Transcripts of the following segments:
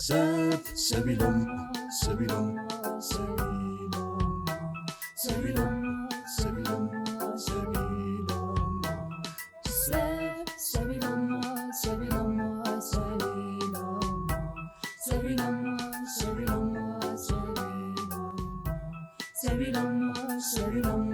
ሰብ ሰብ ኢሎም ሰብ ኢሎም ሰብ ኢሎም ሰብ ኢሎም ሰብ ኢሎም ሰብ ኢሎም ሰብ ሰብ ኢሎም ሰብ ኢሎም ሰብ ኢሎም ሰብ ኢሎም ሰብ ኢሎም ሰብ ኢሎም ሰብ ኢሎም ሰብ ኢሎም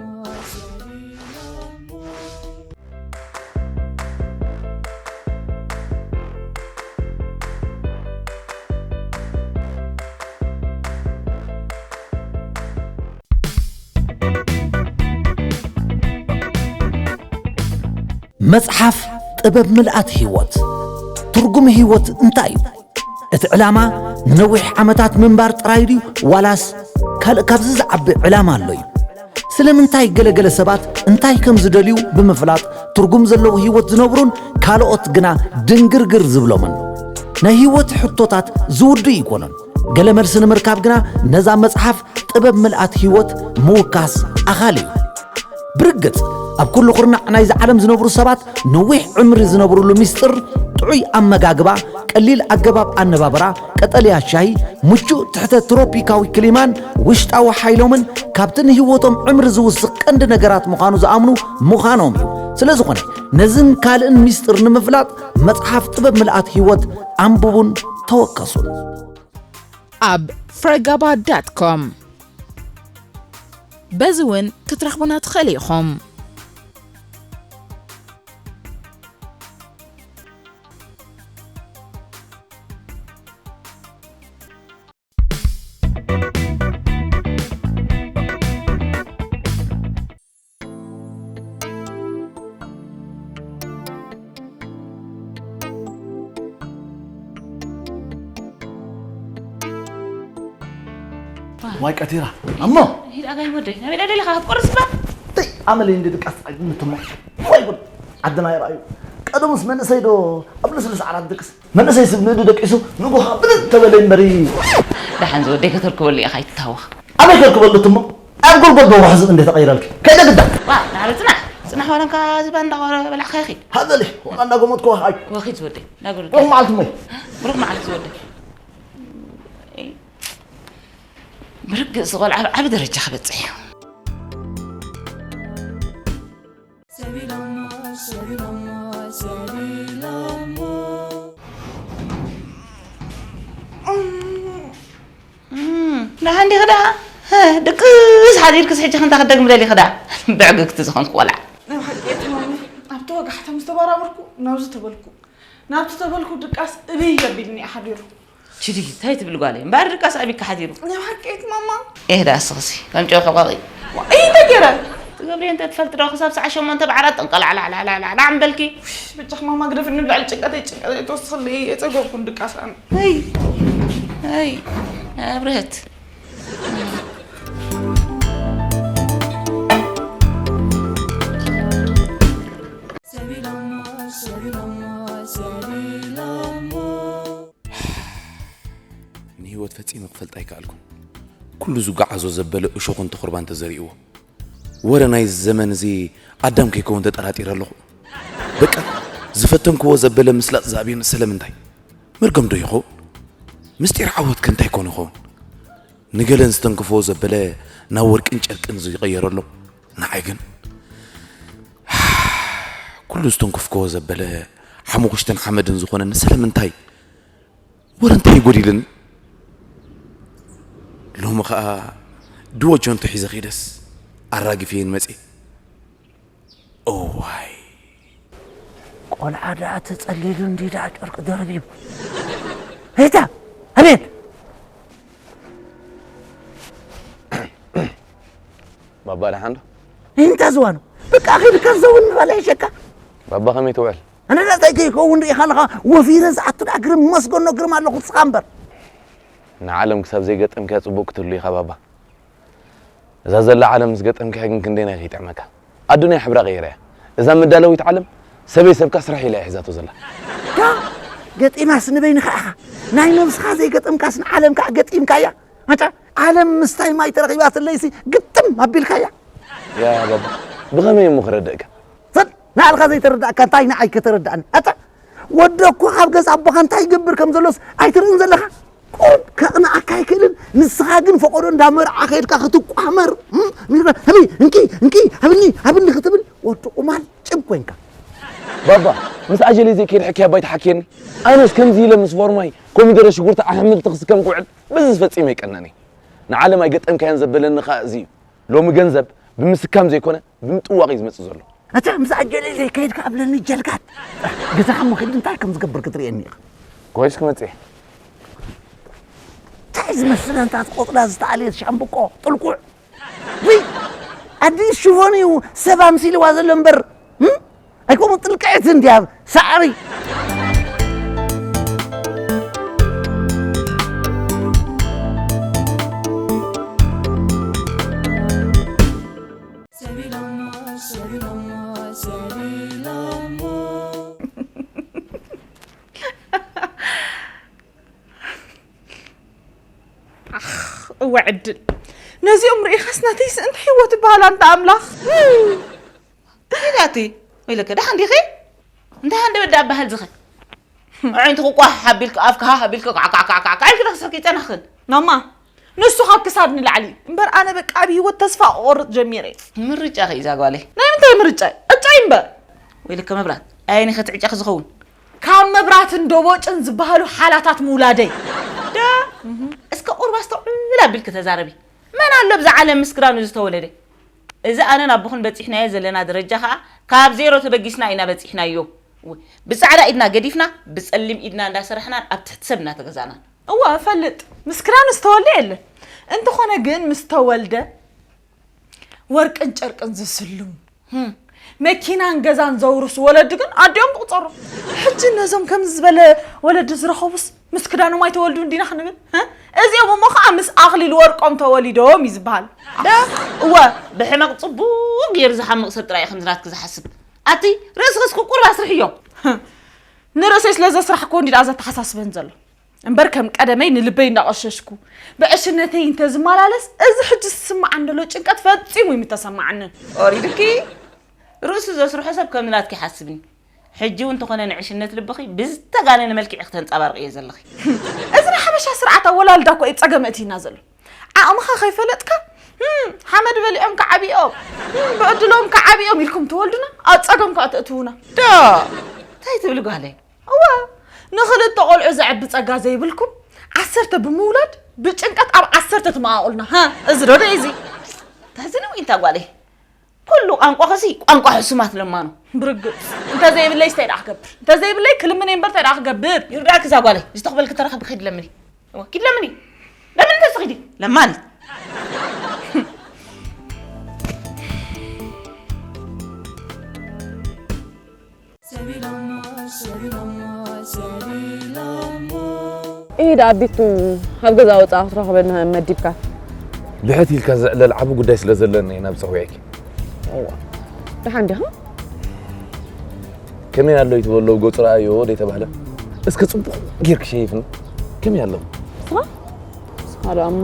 መጽሓፍ ጥበብ ምልኣት ህይወት። ትርጉም ህይወት እንታይ እዩ? እቲ ዕላማ ንነዊሕ ዓመታት ምንባር ጥራይ ድዩ ዋላስ ካልእ ካብዚ ዝዓቢ ዕላማ ኣሎ እዩ? ስለምንታይ ገለገለ ሰባት እንታይ ከም ዝደልዩ ብምፍላጥ ትርጉም ዘለዎ ህይወት ዝነብሩን ካልኦት ግና ድንግርግር ዝብሎምን? ናይ ህይወት ሕቶታት ዝውዱ ኣይኮኑን። ገለ መልሲ ንምርካብ ግና ነዛ መጽሓፍ ጥበብ ምልኣት ህይወት ምውካስ ኣኻሊ እዩ። ብርግጽ ኣብ ኩሉ ኩርናዕ ናይዚ ዓለም ዝነብሩ ሰባት ነዊሕ ዕምሪ ዝነብሩሉ ሚስጥር ጥዑይ ኣመጋግባ፣ ቀሊል ኣገባብ ኣነባብራ፣ ቀጠልያ ሻሂ፣ ምቹእ ትሕተ ትሮፒካዊ ክሊማን ውሽጣዊ ሓይሎምን ካብቲ ንህይወቶም ዕምሪ ዝውስኽ ቀንዲ ነገራት ምዃኑ ዝኣምኑ ምዃኖም እዩ። ስለዝኾነ ነዝን ካልእን ሚስጥር ንምፍላጥ መጽሓፍ ጥበብ ምልኣት ህይወት ኣንብቡን ተወከሱን። ኣብ ፍረጋባ ዳት ኮም በዚ እውን ክትረኽቡና ትኽእሉ ኢኹም። ዋይ ቀቲራ እሞ ሂድ ኣጋይ ወደይ ናበይ ደሊኻ ክትቆርስ ባ ተይ ኣመለይ እንዲ ድቃስ ጻግምት እሞ ወይ ጉድ ዓድና ይረኣዩ ቀደሙስ መንእሰይ ዶ ኣብ ልስልስ ዓራት ድቅስ መንእሰይ ስብ ንእዱ ደቂሱ ንጉኻ ብድድ ተበለ እምበሪ ደሓን ዝወደይ ከተርክበሉ ኢኻ ኣይትታወኽ ኣበይ ከርክበሉ እሞ ኣብ ጎልጎል ዶ ውሕዝ እንደ ተቐይረልኪ ከይደ ግዳ ዋ ናዕሪ ጽናሕ ጽናሕ ዋላ እንካ ዝባ እንዳቆረ በላዕካ ይኺድ ሃበሊ ዋላ እንዳጎመትኩ ዋኻይ ወኺድ ዝወደይ ናገሩ ሮኽ መዓልቲ እሞ ብሩኽ መዓልቲ ዝወደይ ብርግጽ ቆልዓ ኣብ ዓቢ ደረጃ ክበጽሕ እዩ ደሓን ዲኺ ደኣ ድቅስ ሓዲርክስ ሕጂ ክንታ ክደግም ደሊኺ ደኣ ብዕግግቲ ዝኾንኩ ቆልዓ ናይ ሓቂ እቲ ማሚ ኣብቲ ወጋሕታ ምስ ተበራበርኩ ናብዚ ተበልኩ ናብቲ ተበልኩ ድቃስ እብይ ኣቢልኒ እዩ ሓዲሩ ችዲ እንታይ ትብል ጓለይ እምበኣር ድቃስ ኣቢካ ሓዲሩ ናይ ሓቂ እቲ ማማ ኤህ ደኣ እስኽሲ ከም ጨው ሕቆቒ እንታይ ገይረ ትገብሪ እንተ ትፈልጢ ዶ ክሳብ ሰዓት ሸሞንተ ብዓራት ጠንቀላዕላዕላዕላዕ እምበልኪ ብቻ ማማ ግደፍኒ ብልዕሊ ጭንቀተይ ጭንቀተይ ተወስኽለይ የፀገብኩን ድቃስ ኣነ ኣይ ኣይ ኣብርሀት ንህይወት ፈጺመ ክፈልጣ ኣይከኣልኩን። ኩሉ ዝጓዓዞ ዘበለ እሾኽን ተኹርባን ተዘሪእዎ። ወረ ናይዚ ዘመን እዚ ኣዳም ከይከውን ተጠራጢረ ኣለኹ። በቃ ዝፈተንክዎ ዘበለ ምስላጥ ዝኣብዩኒ ስለምንታይ? መርገም ዶ ይኸውን? ምስጢር ዓወትከ እንታይ ኮን ይኸውን? ንገለን ዝተንክፍዎ ዘበለ ናብ ወርቅን ጨርቅን ዝቐየረሎም ንዓይ ግን ኩሉ ዝተንከፍክዎ ዘበለ ሓሙኽሽትን ሓመድን ዝኾነኒ ስለምንታይ? ወረ እንታይ ጎዲልኒ? ሎሚ ኸኣ ድወ ጆንቶ ሒዘ ኸይደስ ኣራጊፈየን መጽየ። እዋይ! ቆልዓ ደኣ ተጸሊሉ እንዲ ደኣ ጨርቂ ደርቢቡ። ሄታ! ኣቤል! ባባ ደሓን ዶ? እንታ ዝዋኑ በቃ ኺድ ከዘውን ንባላ ይሸካ ባባ ከመይ ትውዕል? ኣነ ዳታይ ከይከውን ርኢኻ ኣለኻ ወፊረ ዝኣቱ ደኣ ግርም መስገኖ ግርም ኣለኹ ንስኻ እምበር ንዓለም ክሳብ ዘይገጠምካያ ጽቡቕ ክትህሉ ኢኻ ባባ። እዛ ዘላ ዓለም ምስ ገጠምካያ ግን ክንደይ ናይ ከይጥዕመካ። ኣዱንያ ሕብራ ቀይራ እያ። እዛ መዳለዊት ዓለም ሰበይ ሰብካ ስራሕ ኢላ እያ ሒዛቶ ዘላ። ዳ ገጢማስ ንበይንኻ ኢኻ ናይ ነብስኻ ዘይገጠምካስ ንዓለም ከዓ ገጢምካያ። ኣታ ዓለም ምስታይ ማይ ተረኺባትለይሲ ግጥም ኣቢልካያ። ያ ባባ ብኸመይ እሞ ክረድእካ? ሰድ ንዓልኻ ዘይተረዳእካ እንታይ ንዓይ ከተረዳእኒ? ኣታ ወዶ እኮ ካብ ገዛ ኣቦኻ እንታይ ይገብር ከም ዘሎስ ኣይትርእን ዘለኻ? ቁሩብ ከቕንኣካ ኣይክእልን? ንስኻ ግን ፈቐዶ እንዳ መርዓ ከይድካ ክትቋመር፣ እም? ንግበር፣ "ሃቢ፣ እንኪ፣ እንኪ፣ ሃብኒ፣ ሃብኒ" ክትብል ወዲ ቁማል ጭብ ኮንካ። ባባ፣ ምስ ኣጀለይ ዘይከይድ ሕክያ ባይ ተሓክየኒ። ኣነስ ከምዚ ኢለ ምስ ፎርማይ ኮሚደረ ሽጉርቲ ኣሕምልቲ ክስከም ክውዕል በዚ ፈጺመ ኣይቀነኒ። ንዓለም ኣይገጠምካያን ዘበለኒ ኸኣ እዚ እዩ። ሎሚ ገንዘብ ብምስካም ዘይኮነ ብምጥዋቕ እዩ ዝመጽእ ዘሎ። ኣታ ምስ ኣጀለይ ዘይከይድ ከኣ ብለኒ ጀልጋት። ገዛኻ እሞ ከይድ እንታይ ከም ዝገብር ክትርእየኒ ኢኻ። ኮይስ ክመጽእ እየ። እንታይ ዝመስል ኣንታት ቆጽላ ዝተኣልየት ሻምብቆ ጥልቁዕ። ውይ! ኣዲስ ሽፎን እዩ ሰብ ኣምሲልዋ ዘሎ እምበር፣ እም? ኣይኮኑ ጥልቅዕቲ እንድያ ሳዕሪ። ኣኽ፣ እወ ዕድል። ነዚኦም ርኢኻስ ናተይ ስእንቲ ህይወት ይበሃል ኣንታ ኣምላኽ። ኢላቲ፣ ወይለከ፣ ደሓን ዲኺ? እንታይ ሃንደበት ደኣ በሃል ዝኸ? ኣዒንቲ ክቋሕ ኣቢልክ፣ ኣፍካ ሃህ ኣቢልክ፣ ካዕ፣ ካዕ፣ ካዕ፣ ካዕ፣ ካዕ ኢልክ ዶ ክስሕኪ ጸናኽን? ማማ፣ ንሱ ካብ ክሳድ ንላዕሊ እዩ። እምበር ኣነ በቃ ኣብ ህይወት ተስፋ ክቆርጽ ጀሚረ እየ። ምርጫኺ እዛ ጓለይ። ናይ ምንታይ ምርጫ? ዕጫይ እምበር። ወይለከ መብራት፣ ኣየኒ ኸ ትዕጫኺ ዝኸውን? ካብ መብራትን ዶቦጭን ዝበሃሉ ሓላታት ምውላደይ። ዳ፣ እስከ ቁሩብ ኣስተውዕል ኣቢልክ ተዛረቢ። መን ኣሎ ኣብዛ ዓለም ምስ ክዳኑ ዝተወለደ? እዚ ኣነን ኣቦኽን በጺሕናዮ ዘለና ደረጃ ኸኣ ካብ ዜሮ ተበጊስና ኢና በጺሕናዮ። ው-፣ ብጻዕዳ ኢድና ገዲፍና፣ ብጸሊም ኢድና እንዳሰራሕናን ኣብ ትሕቲ ሰብ እናተገዛእናን። እወ፣ እፈልጥ። ምስ ክዳኑ ዝተወልደ የለን። እንተኾነ ግን ምስ ተወልደ ወርቅን ጨርቅን ዝስልሙ፣ ህም። መኪናን ገዛን ዘውርሱ ወለዲ ግን ኣዲኦም ትቑጸሩ። ሕጂ ነዞም ከምዚ ዝበለ ወለዲ ዝረኸቡስ ምስ ክዳኖም ኣይተወልዱን ዲና ክንብል? እ? እዚኦም እሞ ኸዓ ምስ ኣኽሊል ወርቆም ተወሊዶም እዩ ዝበሃል። ዳ፣ እወ፣ ብሕመቕ ጽቡቕ ገይሩ ዝሓምቕ ሰብ ጥራይ እዩ ከምዚ ናትኪ ዝሓስብ። ኣቲ ርእስኽስ ክቁር ኣስርሕዮ። ንርእሰይ ስለ ዘስራሕክዎ እንዲ ደኣ ዘተሓሳስበን ዘሎ። እምበር ከም ቀደመይ ንልበይ እንዳቐሸሽኩ፣ ብዕሽነተይ እንተዝመላለስ፣ እዚ ሕጂ ዝስምዓኒ ዘሎ ጭንቀት ፈጺሙ ኣይምተሰምዓንን። ወሪዱኪ? ርእሱ ዘስርሖ ሰብ ከም ናትኪ ይሓስብኒ። ሕጂ እውን እንተኾነ ንዕሽነት ልብኺ ብዝተጋነነ መልክዕ ክተንጸባርቕዮ ዘለኺ። እዚ ናይ ሓበሻ ስርዓት ኣወላልዳ እኮ እዩ ጸገም ኣእትዩና ዘሎ። ዓቕምኻ ከይፈለጥካ፣ ህም፣ ሓመድ በሊዖም ክዓብዮም፣ ህም፣ ብዕድሎም ክዓብዮም ኢልኩም ትወልዱና፣ ኣብ ጸገም ከኣ ተእትዉና። ዶ፣ እንታይ ትብሊ ጓለይ? እወ፣ ንኽልተ ቆልዑ ዘዕቢ ጸጋ ዘይብልኩም፣ ዓሰርተ ብምውላድ ብጭንቀት ኣብ ዓሰርተ ትመቓቑልና። ሃ፣ እዚ ዶ ደይ እዚ? ተሕዝኒ ወይ እንታ ጓለይ? ኩሉ ቋንቋ ኸሲ ቋንቋ ሕሱማት ለማኑ። ብርግጽ። እንተ ዘይብለይ ስታይ ደኣ ክገብር? እንተ ዘይብለይ ክልምን እየ እምበር እንታይ ደኣ ክገብር? ይርዳእኪ እዛ ጓለይ፣ ዝተኽበልኪ ተረኸቢ ኪድ ለምኒ። እወ፣ ኪድ ለምኒ። ለምኒ እንተ ስኺዲ። ለማኒ። ኢድ ኣቢቱ ኣብ ገዛ ወጻእ ክትረኽበና መዲብካ። ብሕት ኢልካ ዝዕለል ዓቢ ጉዳይ ስለ ዘለኒ እየ ናብ ጸዊዐኪ። እዋ፣ ደሓን ዲኻ? ከመይ ኣሎ ይትበሎ ገጹ ረኣዮ ደይተባህለ? እስከ ጽቡቕ ጌርኪ ሸይፍኒ። ከመይ ኣሎ? ንስኻ? ንስኻ ደኣ እሞ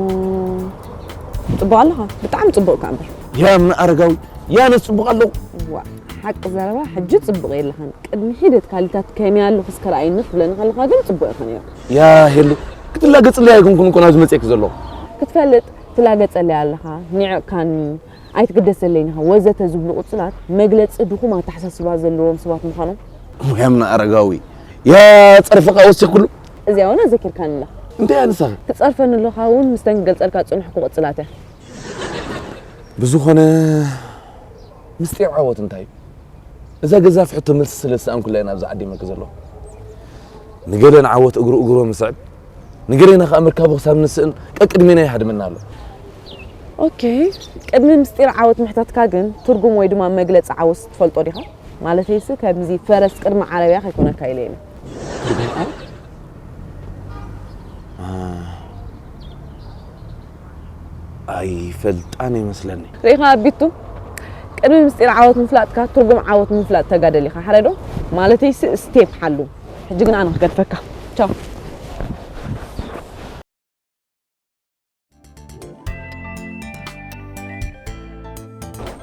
ጽቡቕ ኣለኻ። ብጣዕሚ ጽቡቕ እካ እምበር። ያ እምነ ኣረጋዊ፣ ያነስ ጽቡቕ ኣለኹ። እዋ፣ ሓቂ ዘረባ ሕጂ ጽቡቕ የለኻን። ቅድሚ ሒደት ካሊታት ከመይ ኣለኹ እስከ ረኣይኒ ክትብለኒ ከለኻ ግን ጽቡቕ ኢኻ ነይርካ። ያ ሄሉ፣ ክትላገጽለይ ኣይኮንኩን እኮ ናብዚ መጺኤኪ ዘለኹ። ክትፈልጥ ትላገጸለይ ኣለኻ፣ ኒዕቕካኒ፣ ኣይትግደሰለይን ኢኻ ወዘተ ዝብሉ ቅጽላት መግለጺ ድኹም ኣተሓሳስባ ዘለዎም ሰባት ምዃኖም። እሞ ያ እምነ ኣረጋዊ፣ ያ ጸርፍኻ ወሲኽኩሉ። እዚኣ እውን ኣዘኪርካኒ ኣለኻ። እንታይ እያ ንስኻ? ትጸርፈኒ ኣለኻ እውን ምስተን ክገልጸልካ ዝጸንሕኩ ቅጽላት እያ። ብዝኾነ ምስጢር ዓወት እንታይ እዩ? እዛ ገዛፍ ሕቶ መልሲ ስለ ዝሰኣንኩላ እየ ናብዚ ዓዲመኪ ዘለኹ። ንገለ ንዓወት እግሩ እግሩ ምስዕብ፣ ንገሌና ከኣ ምርካቡ ክሳብ ንስእን ቀቅድሜና ይሃድመና ኣሎ። ኦኬ፣ ቅድሚ ምስጢር ዓወት ምሕታትካ ግን ትርጉም ወይ ድማ መግለጺ ዓወት ትፈልጦ ዲኻ? ማለተይሲ ከምዚ ፈረስ ቅድሚ ዓረብያ ከይኮነካ ኢለ እየ። ትርጉም ዓወት? አ፣ ኣይፈልጣን ይመስለኒ። ርኢኻ ኣቢቱ፣ ቅድሚ ምስጢር ዓወት ምፍላጥካ ትርጉም ዓወት ምፍላጥ ተጋደል ኢኻ፣ ሓራይ ዶ? ማለተይሲ ስቴፕ ሓሉ። ሕጂ ግን ኣነ ክገድፈካ። ቻው።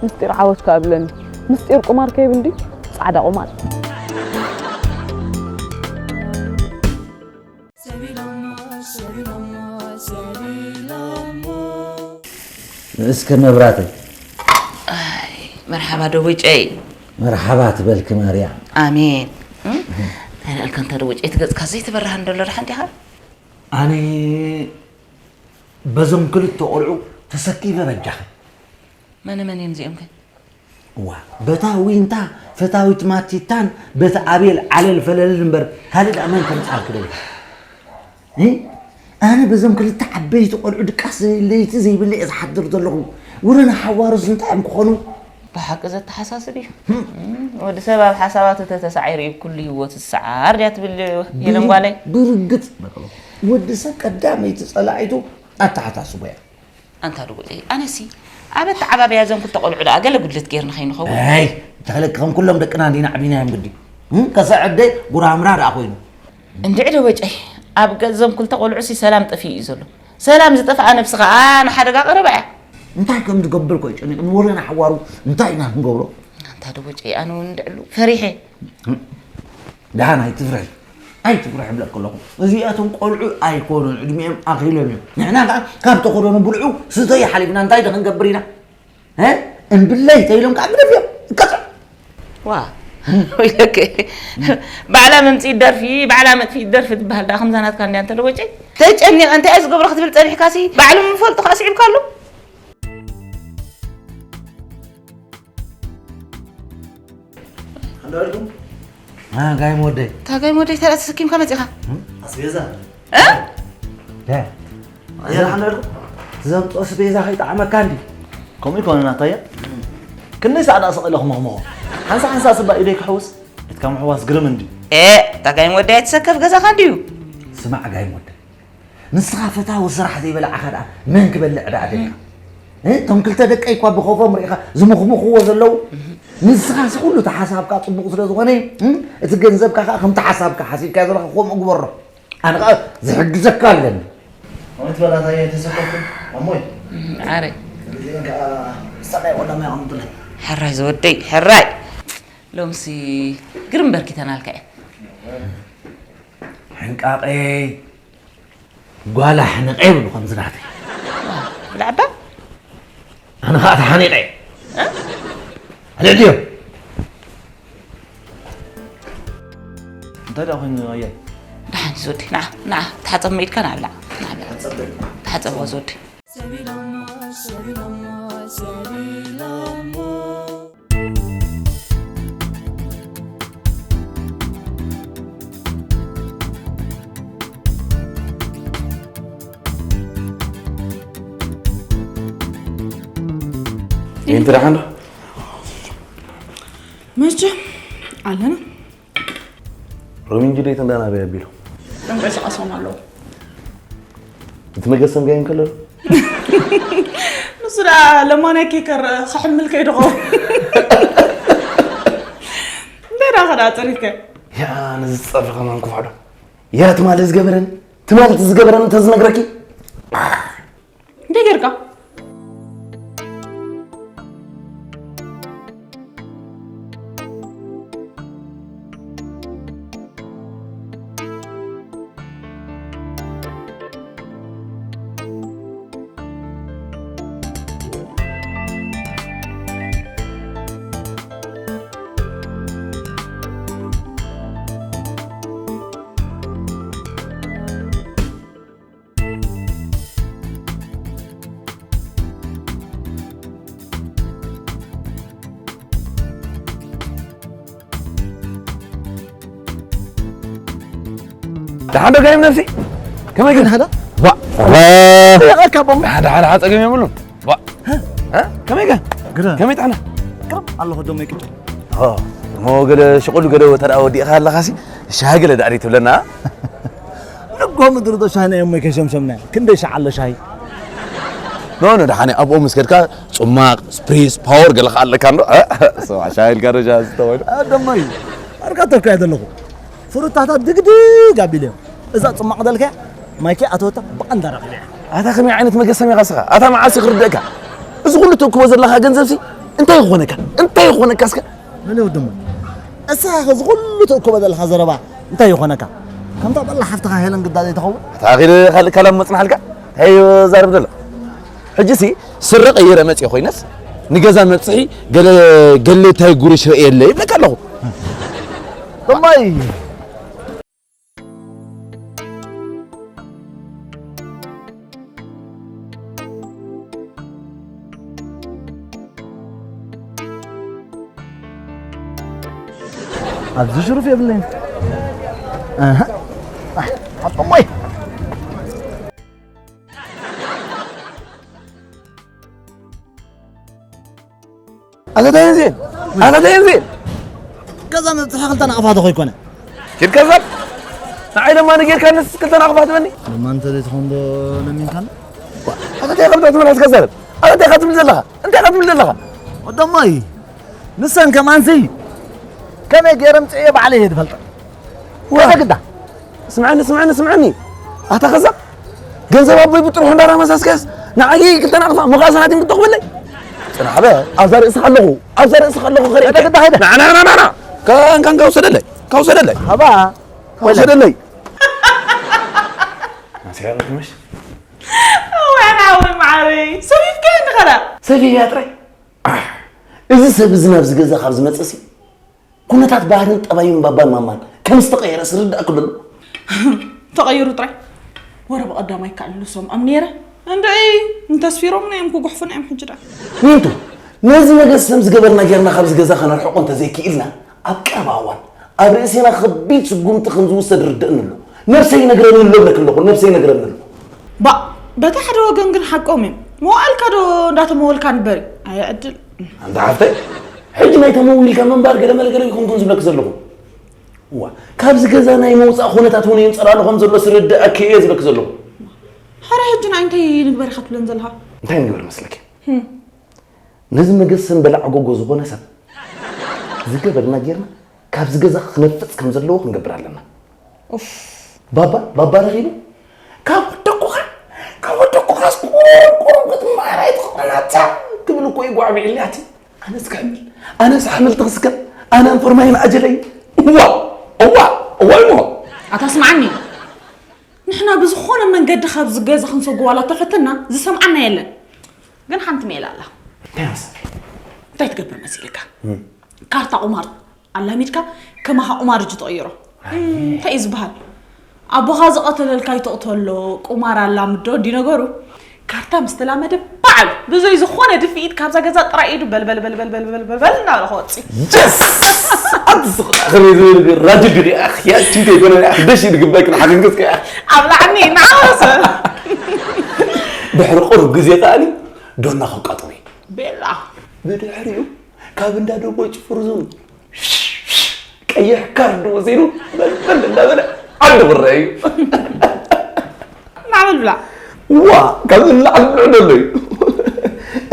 ምስጢር ዓወት ከኣ ብለኒ። ምስጢር ቁማር ከይብል ድዩ? ጻዕዳ ቁማር። እስከ መብራተይ። ኣይ መርሓባ ደወጨይ። መርሓባ ትበልኪ ማርያም። ኣሜን። እንታይ ደኣልካ እንታ ደወጨይ ትገጽካ ዘይትበርሃ እንደሎ ደሓን ዲኻ? ኣነ በዞም ክልተ ቆልዑ ተሰኪፈ በጃኺ። መነ መን እዮም እዚኦም ከ? እዋ በታ ዊንታ ፈታዊት ማቲታን በቲ ኣቤል ዓለል ፈለልን እምበር ካልእ ደኣ መን ከምጽኣልኪ ደሊኻ? እ? ኣነ በዞም ክልተ ዓበይቲ ቆልዑ ድቃስ ለይቲ ዘይብለ እየ ዝሓድር ዘለኹ። ውረ ንሓዋሩስ እንታይ እዮም ክኾኑ? ብሓቂ ዘተሓሳስብ እዩ። ወዲ ሰብ ኣብ ሓሳባቱ ተተሳዒሩ እዩ ኩሉ ህይወቱ ዝሰዓር ድያ ትብል ሄለን ጓለይ። ብርግጽ በቅሎ ወዲ ሰብ ቀዳመይቲ ጸላኢቱ ኣተሓሳስቦ እያ። ኣንታ ድጉዒ ኣነሲ ኣብ ኣተዓባብያ እዞም ክልተ ቆልዑ ደኣ ገለ ጉድለት ጌርኒ ከይንኸውን። ኣይ እንተኽለኪ ከም ኩሎም ደቅና እንዲና ዓቢናዮም ግዲ እም፣ ከሰዐ ኣደይ ጉራምራ ደኣ ኮይኑ። እንድዒ ዶ በጨይ ኣብ ገ- እዞም ክልተ ቆልዑሲ ሰላም ጠፊኡ እዩ ዘሎ። ሰላም ዝጠፍኣ ነብሲ ኸኣ ንሓደጋ ቀረባ እያ። እንታይ ከም ዝገብር ኮ ይጨኒቕ ንወረና ሓዋሩ እንታይ ኢና ክንገብሮ? ኣንታ ዶ በጨይ ኣነ እውን እንድዕሉ ፈሪሐ። ደሓን ኣይትፍረሒ ኣይትፍረሒ እብለኪ ኣለኹ። እዚኣቶም ቆልዑ ኣይኮኑን ዕድሚኦም ኣኺሎም እዮም። ንሕና ከዓ ካብ ተኸደኑ ብልዑ ስተዩ ሓሊፍና እንታይ ዶ ክንገብር ኢና? እ? እምብለይ ተይሎም ከዓ ግደፍዮም ይቀፅዕ። ዋ ወይለከ ባዕላ መምፅኢት ደርፊ ባዕላ መጥፊኢት ደርፊ ትበሃል ደኣ ከምዛ ናትካ እንድያ እንተለወጨ ተጨኒቐ እንታይ እየ ዝገብሮ ክትብል ፀኒሕካሲ ባዕሎም ምፈልጡ ከዓ ስዒብካሉ። ሓንዳልኩም ጋይም ወደይ። እታ ጋይም ወደይ ተራ ተሰኪምካ መፂኻ። ኣስቤዛ እ? ደ። ኣየር ሓንዳልኩም ዘምጦ ኣስቤዛ ከይጠዓመካ እንዲ። ከምኡ ይኮነ ናታየ ክንደይ ሰዓት ኣስቐለ ክመኽመኹ ሓንሳ ሓንሳ ስባ ኢደይ ክሕውስ ኢትካ ምሕዋስ ግርም እንዲ። ኤ እታ ጋይም ወደይ ኣይትሰከፍ ገዛኻ እንድዩ። ስማዕ ጋይም ወደይ ንስኻ ፈታዊ ስራሕ ዘይበላዕኻ ደኣ መን ክበልዕ ደኣ ደልካ? እ? እቶም ክልተ ደቀይ እኳ ብኸፎም ርኢኻ ዝምኽምኽዎ ዘለዉ ንስኻሲ ኩሉ እቲ ሓሳብካ ጽቡቕ ስለ ዝኾነ እ? እቲ ገንዘብካ ከኣ ከምቲ ሓሳብካ ሓሲብካዮ ዘለኻ ከምኡ ግበሮ። ኣነ ከኣ ዝሕግዘካ ኣለኒ። ኣመት በላታ እየ ተሰከፍኩ ኣሞይ። ዓረ እዚአን ከኣ ሰማይ ወዳማ ይቐምጡለይ። ሕራይ ዝወደይ ሕራይ ሎምሲ ግርም በርኪተናልካ እየ። ሕንቃቐይ ጓላ ሕንቐ ይብሉ ከምዚ ናተይ። ብላዕባ ኣነ ከዓ ተሓኒቐ ኣልዕልዮ እንታይ ደኣ ኮይኑ ኣየ ደሓን ዝወዲ ንዓ ንዓ ተሓፀብ መኢድካ ንዓ ብላዕ ንዓ ብላዕ ተሓፀብዎ ዝወዲ ይንትዳሓንዶ መቸም ኣለና ሮሚን ጅደይ ተንዳና በይ ኣቢሉ ጠንቀሳቐሶም ኣለዉ እቲ መገሰም ጋይም ከለሉ ንሱ ደኣ ለማናይ ከይከር ክሕምል ከይድኾ እንታይ ደኣ ከዳ ፀሪፍከ ያ ነዚ ዝፀርፈ ከማን ክፍዕዶ ያ ትማሊ ዝገበረን ትማሊ ዝገበረን እንተዝነግረኪ እንታይ ጌርካ? ደሓን ዶ ጋይም ነብሲ ከመይ ግን ሓዳ ዋ ደሓን ደሓን ሓፀገም የብሉን ዋ ከመይ ግን ከመይ ጥዕና ኣለኹ ዶመይ ቅጭ እሞ ገለ ሽቁሉ ገለ ተደኣ ወዲእኻ ኣለኻሲ ሻሂ ገለ ዳዕሪ ትብለና ንጎ ምድሪ ዶ ሻሂ ናይ እሞይ ከሸምሸምና ክንደይ ሻዓ ኣሎ ሻሂ ኖ ኖ ደሓን ኣብኡ ምስ ከድካ ጽማቕ ስፕሪስ ፓወር ገለ ከኣ ኣለካ እንዶ ስማ ሻሂ ኢልካ ዶ ሻሂ ዝተባሉ ኣደማይ ኣርካ ተርካያ ዘለኹ ፍሩታታት ድግድግ ኣቢለ እዛ ጽማቕ ደልከያ ማይከ ኣተወታ ብቐንዳ ረኺበያ ኣታ ከመይ ዓይነት መገሰም ኢኻ ስኻ ኣታ መዓስ ክርደእካ እዚ ኩሉ ትእክቦ ዘለኻ ገንዘብሲ እንታይ ይኾነካ እንታይ ይኾነካ እስከ መን ወድሞ እሳ እዚ ኩሉ ትእክቦ ዘለኻ ዘረባ እንታይ ይኾነካ ከምታ በላ ሓፍትኻ ሄለን ግዳ ዘይትኸውን ኣታ ኣኺል ካልእ ካላም መጽናሕልካ እንታይ ዛርብ ዘሎ ሕጂ ሲ ስረ ቀይረ መጽእ ኮይነስ ንገዛ መብጽሒ ገለ ገለ ታይ ጉርሽ የለ ይብለካ ኣለኹ። እማይ ኣብዚ ሽሩፍ የብለይን። ኣሃ። ኣይ፣ ኣቦይ። ኣታ ዳይንዜን፣ ኣታ ዳይንዜን። ገዛ መብጽሒ ክልተ ናቕፋ ዶ ከይኮነ? ኪድ ከዛብ። ንዓይ ድማ ንጌርካ ንስ ክልተ ናቕፋ ትበኒ? ድማ እንተ ዘይትኾን ዶ ለሚንካና? ኣታ እንታይ ከም ትመልስ ከዛብ? ኣታ እንታይ ከም ትብል ዘለኻ? እንታይ ከም ትብል ዘለኻ? ወደማይ፣ ንሰን ከማንሲ ከመይ ገይረ ምጽኤ ባዕለይ እየ ዝፈልጠ። ወላ ግዳ። ስምዓኒ፣ ስምዓኒ፣ ስምዓኒ። ኣታ ከዛብ፣ ገንዘብ ኣቦይ ብጥርሑ እንዳራመሳስካስ ንዓይ ክልተ ናቕፋ መቓሰናትን ክትቕብለይ? ጽናሕ በ፣ ኣብዛ ርእስኻ ኣለኹ፣ ኣብዛ ርእስኻ ኣለኹ ከርእየካ። ግዳ፣ ግዳ፣ ግዳ። ና፣ ና፣ ና፣ ና፣ ና። ካን፣ ካን፣ ካውሰደለይ፣ ካውሰደለይ። ሃባ። ካውሰደለይ። ኣንስያ ረኪብሽ? እዋን ኣወይ ማዓረይ፣ ሰቢብካዮ እንዲ ኸላ። ሰቢብያ ጥራይ። ኣሕ፣ እዚ ሰብ እዚ ናብዚ ገዛ ካብ ዝመጽእሲ፣ ኩነታት ባህርን ጠባዩን ባባን ማማን ከም ዝተቐየረ ስርዳእኩ ደሎ። ተቐይሩ ጥራይ። ወረ ብቐዳማይ ከኣልሉ ሰምዖም ነይረ። እንድዒ፣ እንተስፊሮምና እዮም ክጉሕፉና እዮም ሕጂ ደኣ። ዊንቱ፣ ነዚ ነገር ከም ዝገበርና ጌርና ካብዚ ገዛ ከነርሕቆ እንተዘይክኢልና፣ ኣብ ቀረባ እዋን ኣብ ርእሴና ከቢድ ስጉምቲ ከም ዝውሰድ ርድእኒ ኣሎ። ነብሰይ ይነግረኒ ኣሎ እብለኪ ኣለኹ፣ ነብሰይ ይነግረኒ ኣሎ። ባእ፣ በቲ ሓደ ወገን ግን ሓቆም እዮም። መዋእልካ ዶ እንዳተመወልካ ንበር እዩ? ኣየ ዕድል። ኣንታ ሓፍተይ፣ ሕጂ ናይ ተመዊልካ ምንባር ገለ መለ ገለ ይኹንኩን ዝብለኪ ዘለኹ። እዋ፣ ካብዚ ገዛ ናይ ምውጻእ ኩነታት እውን የንጸላሉ ከም ዘሎ ስርድኣኪ እየ ዝብለኪ ዘለኹ። ሕረ ሕጂ ንዓይ እንታይ ንግበር ኢኻ ትብለን ዘለኻ? እንታይ ንግበር መስለኪ? ህም። ነዚ መገሰን በላዕ ጎጎ ዝኾነ ሰብ ዝገበርና ጌርና ካብዚ ገዛ ክነፍጽ ከም ዘለዎ ክንገብር ኣለና። ኡፍ። ባባ፣ ባባ ረኺቡ፣ "ካብ ወደኩኻ፣ ካብ ወደኩኻስ ቁሩብ፣ ቁሩብ ክትመሃር ኣይትኽእልን ኣታ?" ክብል እኮ እዩ ጓዕቢዕልኒ ኣቲ። ኣነስ ክሕምል፣ ኣነስ ኣሕምልቲ ክስከም፣ ኣነ እንኮርማይን ኣጀለይ። እዋ፣ እዋ፣ እዋ እሞ። ኣታ ስምዓኒ፣ ንሕና ብዝኾነ መንገዲ ካብዚ ገዛ ክንሰጉ ዋላ ተፈተና፣ ዝሰምዓና የለን። ግን ሓንቲ ሜላ ኣላ። እንታይ መሰለኪ? እንታይ ትገብር መሲልካ? እም። ካርታ ቁማር ኣላሚድካ ከማኻ ቁማር እጁ ትቕይሮ። ኣይ። እም፣ እንታይ እዩ ዝበሃል? ኣቦኻ ዝቐተለልካ ይትቕተሎ፣ ቁማር ኣላምዶ እንዲ ነገሩ። ካርታ ምስ ተላመደ ባዕሉ ብዘይ ዝኾነ ድፍኢት ካብዛ ገዛ ጥራይ ኢዱ በል በል በል በል በል በል በል እናበለ ክወጽእ። ጀስ! ኣቲ ስቕ ከመይ ዝበለ ራጅል ዲኺ ኣኽ? ያቺ እንተ ይኮነ ኣኽ ደሽ ኢሉ ግባይ ክንሓግንክስ ከኣ። ኣብ ላዕኒ እናሃወሰ። ድሕሪ ቁሩብ ግዜ ከኣኒ ዶና ከቃጥሎ እዩ። ቤላ። ብድሕሪኡ ካብ እንዳ ደቦጭ ፍርዙን ቀይሕ ካርድ ወሲዱ በልበል እንዳበለ ዓዲ ክረአ እዩ። ናበል ብላ። ዋ፣ ካብ ንላዕሊ ብልዑ ዘሎ እዩ።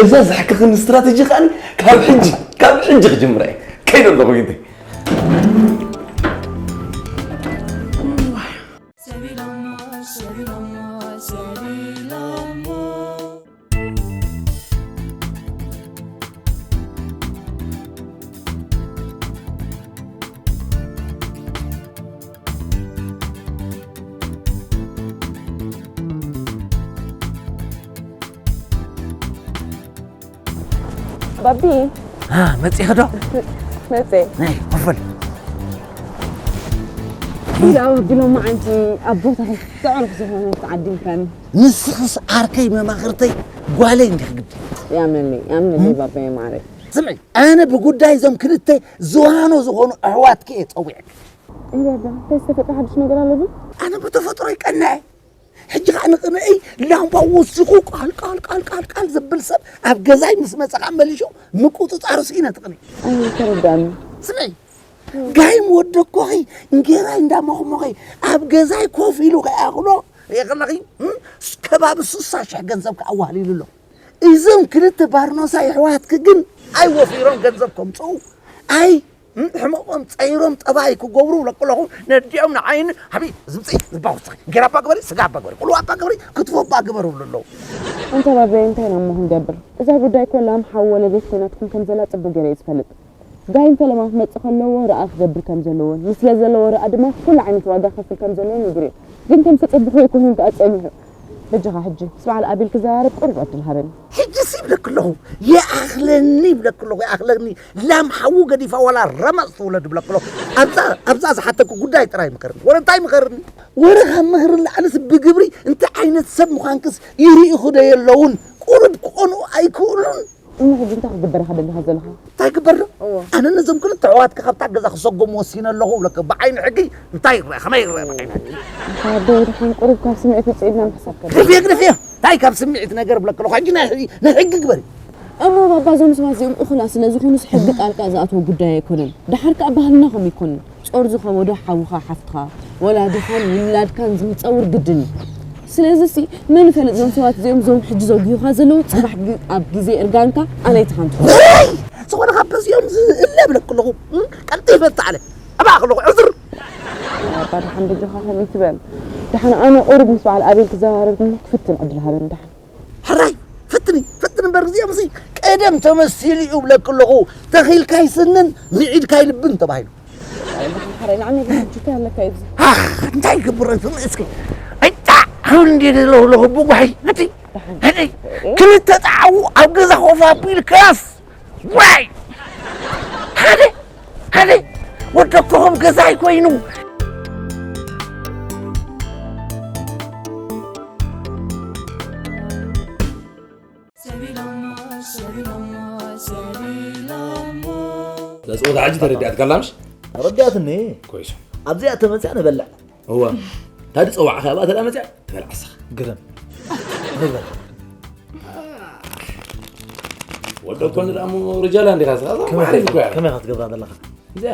እዛ ዘሕክኽን ስትራተጂ ከኣ ካብ ሕጂ፣ ካብ ሕጂ ክጅምራ እየ። ከይደ ኣለኹ ጊንተይ። ባቢ። አ፣ መጺኺ ዶ? መጺ። ነይ፣ ኮፍ በል። ኢላ ወዲ ሎማዓንቲ ኣብ ቦታኺ ዘዕሩኽ ዝኾነ ተዓዲምካኒ። ንስኽስ ዓርከይ መማኽርተይ ጓለይ እንዲኺ ግዲ። ያምነለይ፣ ያምነለይ እም? ባባየ ማዓረይ። ስምዒ፣ ኣነ ብጉዳይ እዞም ክልተ ዝዋኖ ዝኾኑ ኣሕዋትኪ እየ ጸዊዐኪ። እይ ባባ፣ እንታይ ዝተፈጥረ ሓድሽ ነገር ኣሎ ድዩ? ኣነ ብተፈጥሮይ ቀናእ እየ። ሕጂ ኸዓ ንቕንእይ ላምባ ወሲኹ ቃል፣ ቃል፣ ቃል፣ ቃል፣ ቃል ዘብል ሰብ ኣብ ገዛይ ምስ መጸ ኸዓ መሊሹ ምቁጽጻሩ ስኢነ ትቕንእ። ኣይ፣ ተረዳእኒ። ስምዒ፣ ጋይም ወደኮኺ እንጌራይ እንዳሞኽሞኺ ኣብ ገዛይ ኮፍ ኢሉ ከይኣኽሎ ርእየ ከለኺ፣ እም፣ ከባቢ ስሳ ሽሕ ገንዘብ ከኣ ኣዋህሊሉ ኣሎ። እዞም ክልተ ባርኖሳ የሕዋትኪ ግን ኣይወፊሮም ገንዘብ ከምጽኡ። ኣይ፣ እም፣ ሕመቖም ጸይሮም ጠባይ ክገብሩ ለቅለኹ ነዲኦም ንዓይኒ ሃቢ ዝምጽእ ዝባውስኺ። እንጌራ እባ ግበሪ፣ ስጋ እባ ግበሪ፣ ቁልዋ እባ ግበሪ፣ ክትፎ እባ ግበሩ ይብሉ ኣለዉ። ኣንታ ባበይ እንታይ ኢና እሞ ክንገብር? እዛ ጉዳይ እኮ ላም ሓው ወለደት ኮይናትኩም ከም ዘላ ጽቡቕ ገይረ እየ ዝፈልጥ። ጋይም ፈለማ ክመጽእ ከለዎ ርኣ ክገብር ከም ዘለዎን፣ ንስለ ዘለዎ ርኣ ድማ ኩሉ ዓይነት ዋጋ ክኸፍል ከም ዘለዎን ነጊረዮ። ግን ከም ዝተጸብሕዎ ኣይኮነን ከኣ ጸኒሑ። በጃኻ ሕጂ ምስ በዓል ኣቤል ክዘራረብ ቁሩብ ዕድል ሃበኒ። ሕጂ ሲ ይብለክ ኣለኹ፣ ይኣኽለኒ ይብለክ ኣለኹ፣ ይኣኽለኒ። ላም ሓዉ ገዲፋ ዋላ ረመፅ ትውለድ ይብለክ ኣለኹ። ኣብዛ ኣብዛ ዝሓተኩ ጉዳይ ጥራይ ምኸርኒ። ወረ እንታይ ምኸርኒ? ወረ ካብ ምኽሪ ንላዕልስ ብግብሪ እንታይ ዓይነት ሰብ ምዃንክስ ይርእኹ ዶ የለውን? ቁሩብ ክኾኑ ኣይክእሉን። እሞ ሕጂ እንታይ ክግበር ኢኻ ደሊኻ ዘለኻ? እንታይ ግበር ዶ? እወ። ኣነ ነዞም ክልተ ኣሕዋትካ ካብታ ገዛ ክሰጎም ወሲነ ኣለኹ እብለካ። ብዓይኒ ሕጊ እንታይ ይረአ? ከመይ ይረአ ብዓይኒ ሕጊ? ኣቦ፣ ድሓን ቁሩብ ካብ ስምዒት ውፅእ ኢልና ምሕሳብ ከድሊ። ግደፍዮ፣ ግደፍዮ። እንታይ ካብ ስምዒት ነገር እብለካ ኣለኹ። ሕጂ ናይ ሕጊ፣ ናይ ሕጊ ግበሪ። እሞ ባባ፣ እዞም ሰባት እዚኦም እኹላት ስለ ዝኾኑስ ሕጊ ጣልቃ ዝኣትዎ ጉዳይ ኣይኮነን። ደሓር ከኣ ባህልና ከምኡ ኣይኮነን። ጾር ዝኸበዶ ሓውኻ ሓፍትኻ፣ ወላዲኻን ውላድካን ዝምጸውር ግድን እዩ። ስለዚ ሲ መን ይፈልጥ እዞም ሰባት እዚኦም እዞም ሕጂ ዘጉዩኻ ዘለዉ ጽባሕ ግ-፣ ኣብ ግዜ እርጋንካ ኣላይትኻ እንትኾኑ። እይ! ዝኾነ ካብ በዚኦም ዝእለ እብለኩ ኣለኹ። እም? ቀልጢፈ ተዓለ። ኣባእኽ ኣለኹ። ዕዝር! ኣባ ደሓን በጃኻ ከምኡ ኣይትበል። ደሓን ኣነ ቁሩብ ምስ በዓል ኣቤል ክዘራረብ እሞ ክፍትን ዕድል ሃበኒ ደሓን። ሕራይ! ፍትኒ! ፍትኒ እምበር እዚኦም ሲ ቀደም ተመሲሉ እዩ እብለኩ ኣለኹ። ተኺልካ ይስንን፣ ምዒድካ ይልብን ተባሂሉ። ሓራይ ንዓመይ ግን ሕጂ እንታይ ኣለካ እዩ እዚ? ኣኽ፣ እንታይ ይገብሮ እዩ? እስኪ፣ ኣይታ፣ ኣሁን እንዴት ለውለኹ ብጓይ፣ እቲ፣ እቲ፣ ክልተ ጣዕዉ ኣብ ገዛ ኮፍ ኣቢሉ ክላስ፣ ዋይ! ሓደ፣ ሓደ፣ ወደኮኹም ገዛይ ኮይኑ። እዛ ጸወታ ሕጂ ተረዲኣትካ ኣላ ምሽ? ተረዲኣትኒ። ኮይሱ። ኣብዚኣ ተመጽያ ንበልዕ። እዋ። ታዲ ጸዋዕካ ኣብኣ ተዳ መጽያ ትበልዓ ኣሳኽ። ግርም። ንበል። ወደ ኮን ደኣ እሞ ርጃላ እንዲኻ፣ እዛ ከመይ ማዕሪፍ እኮ እያ። ከመይ ኢኻ ትገብራ ዘለኻ? እዚኣ።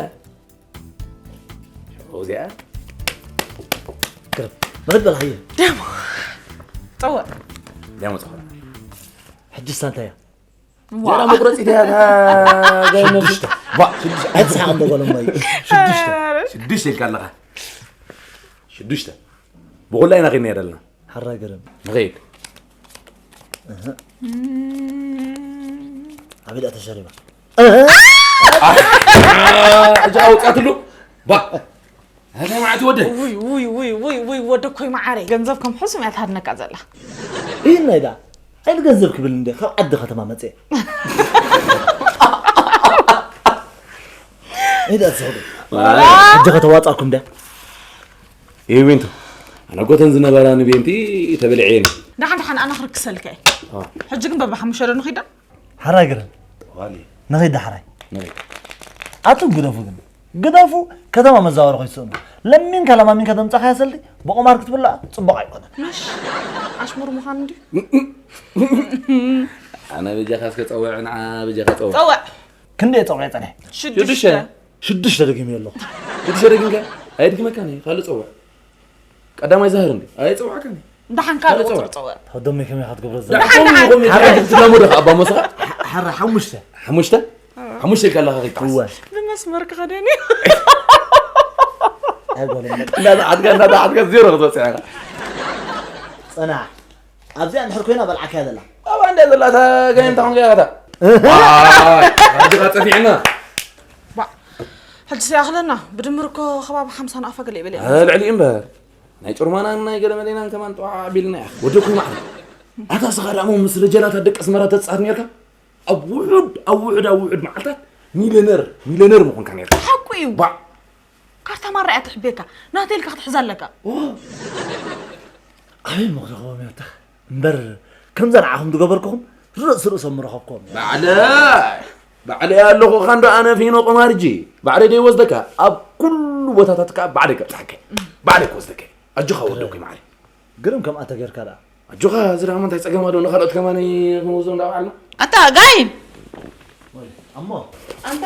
እዚኣ። ግርም። ንኽድ በል ሃየ። ደሞ። ጸወዕ። ደሞ ጸወዕ። ሕጂ ሳንታ እያ። ዋ። ጌራ መቁረጺት እያ፣ እታ ጋይመ-፣ ሽዱሽተ። ዋ፣ ሽዱሽተ። ኣይትስሓቕ እንዶ ጓል እማይ። ሽዱሽተ። ኧረ። ሽዱሽተ ኢልካ ኣለኻ። ሽዱሽተ። ብኹላ ኢና ኸይድና ዘለና። ሓራ ገረም። ንኸይድ። እህ። እም። ኣበይ ደኣ ተሸሪባ? እህ። ሕጂ ኣውጻትሉ። ባ። ኣታ መዓት ወደ። ውይ፣ ውይ፣ ውይ፣ ውይ፣ ውይ፣ ወደ ኮይ መዓረይ። ገንዘብ ከም ሕሱም እያ ትሃድነካ ዘላ። ይህን ናይዳ። ኣይን ገንዘብ ክብል እንደ ካብ ዓዲ ከተማ መጽእ። ኣይዳ ዝኸዱ። ዋላ። ሕጂ ከተዋጻኩም እንደ። ይህ ዊንቱ። ኣነ ጎተን ዝነበራ ንቤንቲ ተበልዐየን። ደሓን፣ ደሓን፣ ኣነ ክርክሰልካ እየ። አ። ሕጂ ግን በባ ሓሙሽተ ዶ ንኺዳ? ሓራይ ግርም። ጠዋሊ። ንኸይድ ሓራይ። ንኸይድ። ኣቱም ግደፉ ግን። ግደፉ፣ ከተማ መዛወሪ ኮይትስእኑ። ለሚንካ ለማሚንካ ዘምጻኻያ ሰልዲ ብቁማር ክትብላዕ ጽቡቕ ኣይኮነን። ምሽ፣ ኣሽሙር ምዃኑ እንድዩ። ኣነ በጃኻ እስከ ጸውዕ፣ ንዓ በጃኻ ጸውዕ። ጸውዕ። ክንደይ ጸውዕ ጸኒሐ? ሽዱሽተ። ሽዱሽተ። ሽዱሽተ ደጊመ ኣለኹ። ሽዱሽተ ደጊምካ? ኣየድግመካን እየ፣ ካልእ ጸውዕ። ቀዳማይ ዛህር እንዴ? ኣየጸውዓካን እየ። ደሓን ካልእ ካልእ ቁጽሪ ጸውዕ። ጸውዕ። ተወደመይ ከመይ ኢኻ ትገብሮ ዘለኻ? ደሓን፣ ደሓን። ከምኡ፣ ከምኡ ሓራ ኢልካ ክትላመዶ ከኣ ኣባ ሞስኻ? ሓራ ሓሙሽተ። ሓሙሽተ? ሓሙሽተ ኢልካ ኣለኻ ከይጠዓስ። እወ። ብመስመር ክኸደን እዩ። ኣይጎነን። እንዳተዓድካ፣ እንዳተዓድካ ዜሮ ክትወጽእ ኢኻ። ጽናሕ። ኣብዚኣ እንድሕር ኮይና በልዓካያ ዘላ። ኣብኣ እንድያ ዘላ፣ እታ ጋይም እንታይ ኮንካ ኢኻ እታ? እህ። ዋይ፣ ኣድኻ ጸፊዕና። ባ፣ ሕጂ ይኣኽለና። ብድምር እኮ ከባቢ ሓምሳ ንኣፋ ገለ ይበለ። እ፣ ልዕሊ እምበር። ናይ ጮርማናን ናይ ገለመሌናን ከማን ጠዋዕ ኣቢልና ኢኻ። ወዲ እኮ ማዕረ። ኣታ ስኻ ደኣ ምስ ረጀላታት ደቂ ኣስመራ ተጻት ኔርካ? ኣብ ውሑድ፣ ኣብ ውሑድ፣ ኣብ ውሑድ መዓልታት ሚልዮነር፣ ሚልዮነር ምኾንካ ኔርካ። ሓቁ እዩ። ባ። ካርታ ማራ እያ ትሕቤካ። ናተይ ኢልካ ክትሕዛ ኣለካ። ኦ። ኣበይ እሞ ክረኽቦም እየ ኣታ? እምበር ከምዛ ንዓኹም ዝገበርኩኹም ርእሲ ርእሶም ምረኸብኩዎም እየ። ባዕለይ፣ ባዕለይ ኣለኹ እኻ እንዶ ኣነ ፊኖ ቁማርጂ። ባዕለይ ደይ ወስደካ። ኣብ ኩሉ ቦታታት ከኣ ባዕለይ ከብጽሓካ እየ። ባዕለይ ክወስደካ እየ። ኣጆኻ ወደኩ ማዕረ። ግርም ከምኣ ተጌርካ ደኣ። ኣጆኻ፣ እዚ ደኣ እንታይ ጸገም ኣለዎ? ንኻልኦት ከማን ክንወስዶም ደኣ በዓልና። ኣታ ጋይም! ወይ፣ ኣሞ። ኣንታ፣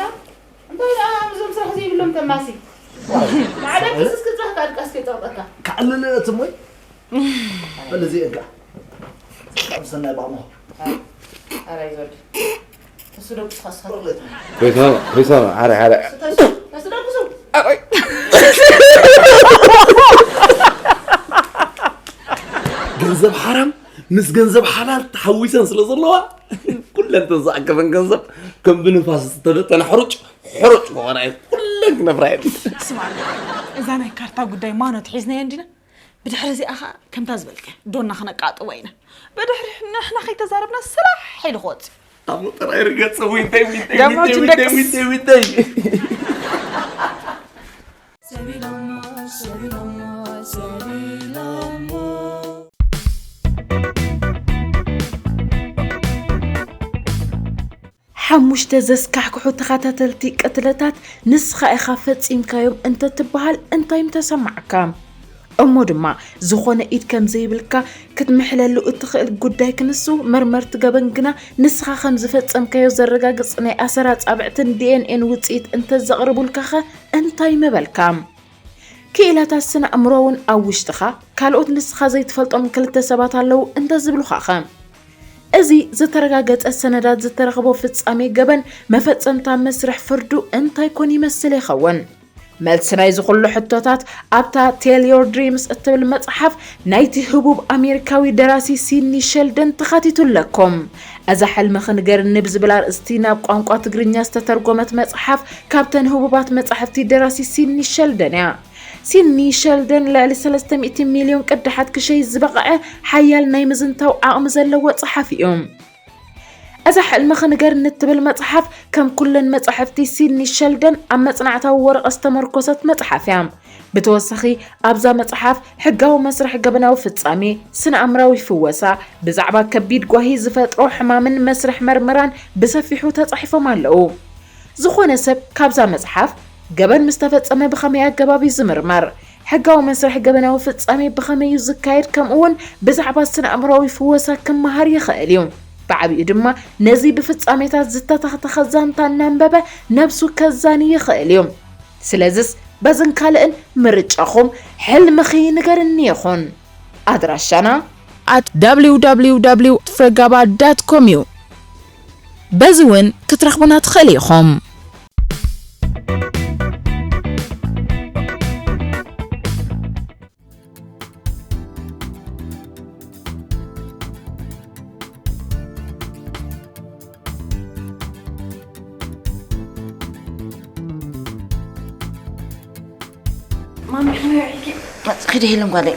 እንታይ ደኣ እዞም ስራሕ ዘይብሎም ተማሲ? ማዕረ ክስስ ክጽባሕ ካድቃስ ከይጸቕጠካ። ከዕልልለት እሞይ። በል እዚ እንካ። ሰናይ ባሞ። ኣራይ ዞድ። እሱ ደቁስ ኻስኻ። ኮይሳ፣ ኮይሳ፣ ሓረ፣ ሓረ። እሱ ተሱ፣ እሱ ደቁሱ። ኣይ። ገንዘብ ሓራም ምስ ገንዘብ ሓላል ተሓዊሰን ስለ ዘለዋ፣ ኩለን እተን ዝኣከበን ገንዘብ ከም ብንፋስ ዝተበተነ ሕሩጭ፣ ሕሩጭ ክኾና እየን። ኩለን ክነፍራ እየን። ስማዕ፣ እዛ ናይ ካርታ ጉዳይ ማኖት ሒዝናዮ እንዲና? ብድሕሪ እዚኣ ኸዓ ከምታ ዝበልከ ዶና ክነቃጥዎ ኢና። ብድሕሪ ንሕና ከይተዛረብና ስራሕ ኢሉ ክወጽእ። ኣሞ ጥራይ ርገጽ። ዊንተይ፣ ዊንተይ፣ ደሞች ዊንተይ፣ ዊንተይ፣ እንደቅስ። ዊንተይ፣ ዊንተይ። ሓሙሽተ ዘስካሕክሑ ተኸታተልቲ ቅትለታት ንስኻ ኢኻ ፈጺምካዮም እንተትበሃል እንታይ ምተሰማዓካ? እሞ ድማ ዝኾነ ኢድ ከም ዘይብልካ ክትምሕለሉ እትኽእል ጉዳይ ክንሱ መርመርቲ ገበን ግና ንስኻ ከም ዝፈጸምካዮ ዘረጋግጽ ናይ ኣሰር ኣጻብዕትን ዲ ኤን ኤን ውጽኢት እንተዘቕርቡልካኸ እንታይ ምበልካ? ክኢላታት ስነ ኣእምሮ እውን ኣብ ውሽጥኻ ካልኦት ንስኻ ዘይትፈልጦም ክልተ ሰባት ኣለዉ እንተዝብሉኻኸ? እዚ ዝተረጋገጸ ሰነዳት ዝተረኽቦ ፍጻሜ ገበን መፈጸምታ መስርሕ ፍርዱ እንታይ ኮን ይመስል ይኸውን? መልሲ ናይዚ ኩሉ ሕቶታት ኣብታ Tell Your Dreams እትብል መጽሓፍ ናይቲ ህቡብ ኣሜሪካዊ ደራሲ ሲድኒ ሸልደን ተኻቲቱ ኣለኩም። እዛ ሕልምኺ ንገርኒ ብዝብል ኣርእስቲ ናብ ቋንቋ ትግርኛ ዝተተርጎመት መጽሓፍ ካብተን ህቡባት መጻሕፍቲ ደራሲ ሲድኒ ሸልደን እያ። ሲድኒ ሸልደን ልዕሊ ሰለስተ ሚእቲ ሚልዮን ቅዳሓት ክሸይጥ ዝበቕዐ ሓያል ናይ ምዝንታው ዓቕሚ ዘለዎ ጸሓፊ እዩ። እዛ ሕልምኺ ንገርኒ እትብል መጽሓፍ ከም ኩለን መጻሕፍቲ ሲድኒ ሸልደን ኣብ መጽናዕታዊ ወረቐት ዝተመርኮሰት መጽሓፍ እያ። ብተወሳኺ ኣብዛ መጽሓፍ ሕጋዊ መስርሕ ገበናዊ ፍጻሜ፣ ስነ ኣእምራዊ ፍወሳ፣ ብዛዕባ ከቢድ ጓሂ ዝፈጥሮ ሕማምን መስርሕ መርመራን ብሰፊሑ ተጻሒፎም ኣለዉ። ዝኾነ ሰብ ካብዛ መጽሓፍ ገበን ምስ ተፈጸመ ብኸመይ ኣገባብ እዩ ዝምርመር? ሕጋዊ መስርሕ ገበናዊ ፍጻሜ ብኸመይ እዩ ዝካየድ? ከምኡ እውን ብዛዕባ ስነ ኣእምሮዊ ፍወሳ ክመሃር ይኽእል እዩ። ብዓቢኡ ድማ ነዚ ብፍጻሜታት ዝተተኽተኸ ዛንታ እናንበበ ነብሱ ከዛኒ ይኽእል እዩ። ስለዝስ በዝን ካልእን ምርጫኹም ሕልምኺ ንገርኒ ይኹን። ኣድራሻና at www ፍረጋባ ዳት ኮም እዩ። በዚ እውን ክትረኽቡና ትኽእሉ ኢኹም። ማሚ ሕነ ርዒኪ መፅኺ ዶ ሄለን ጓለይ?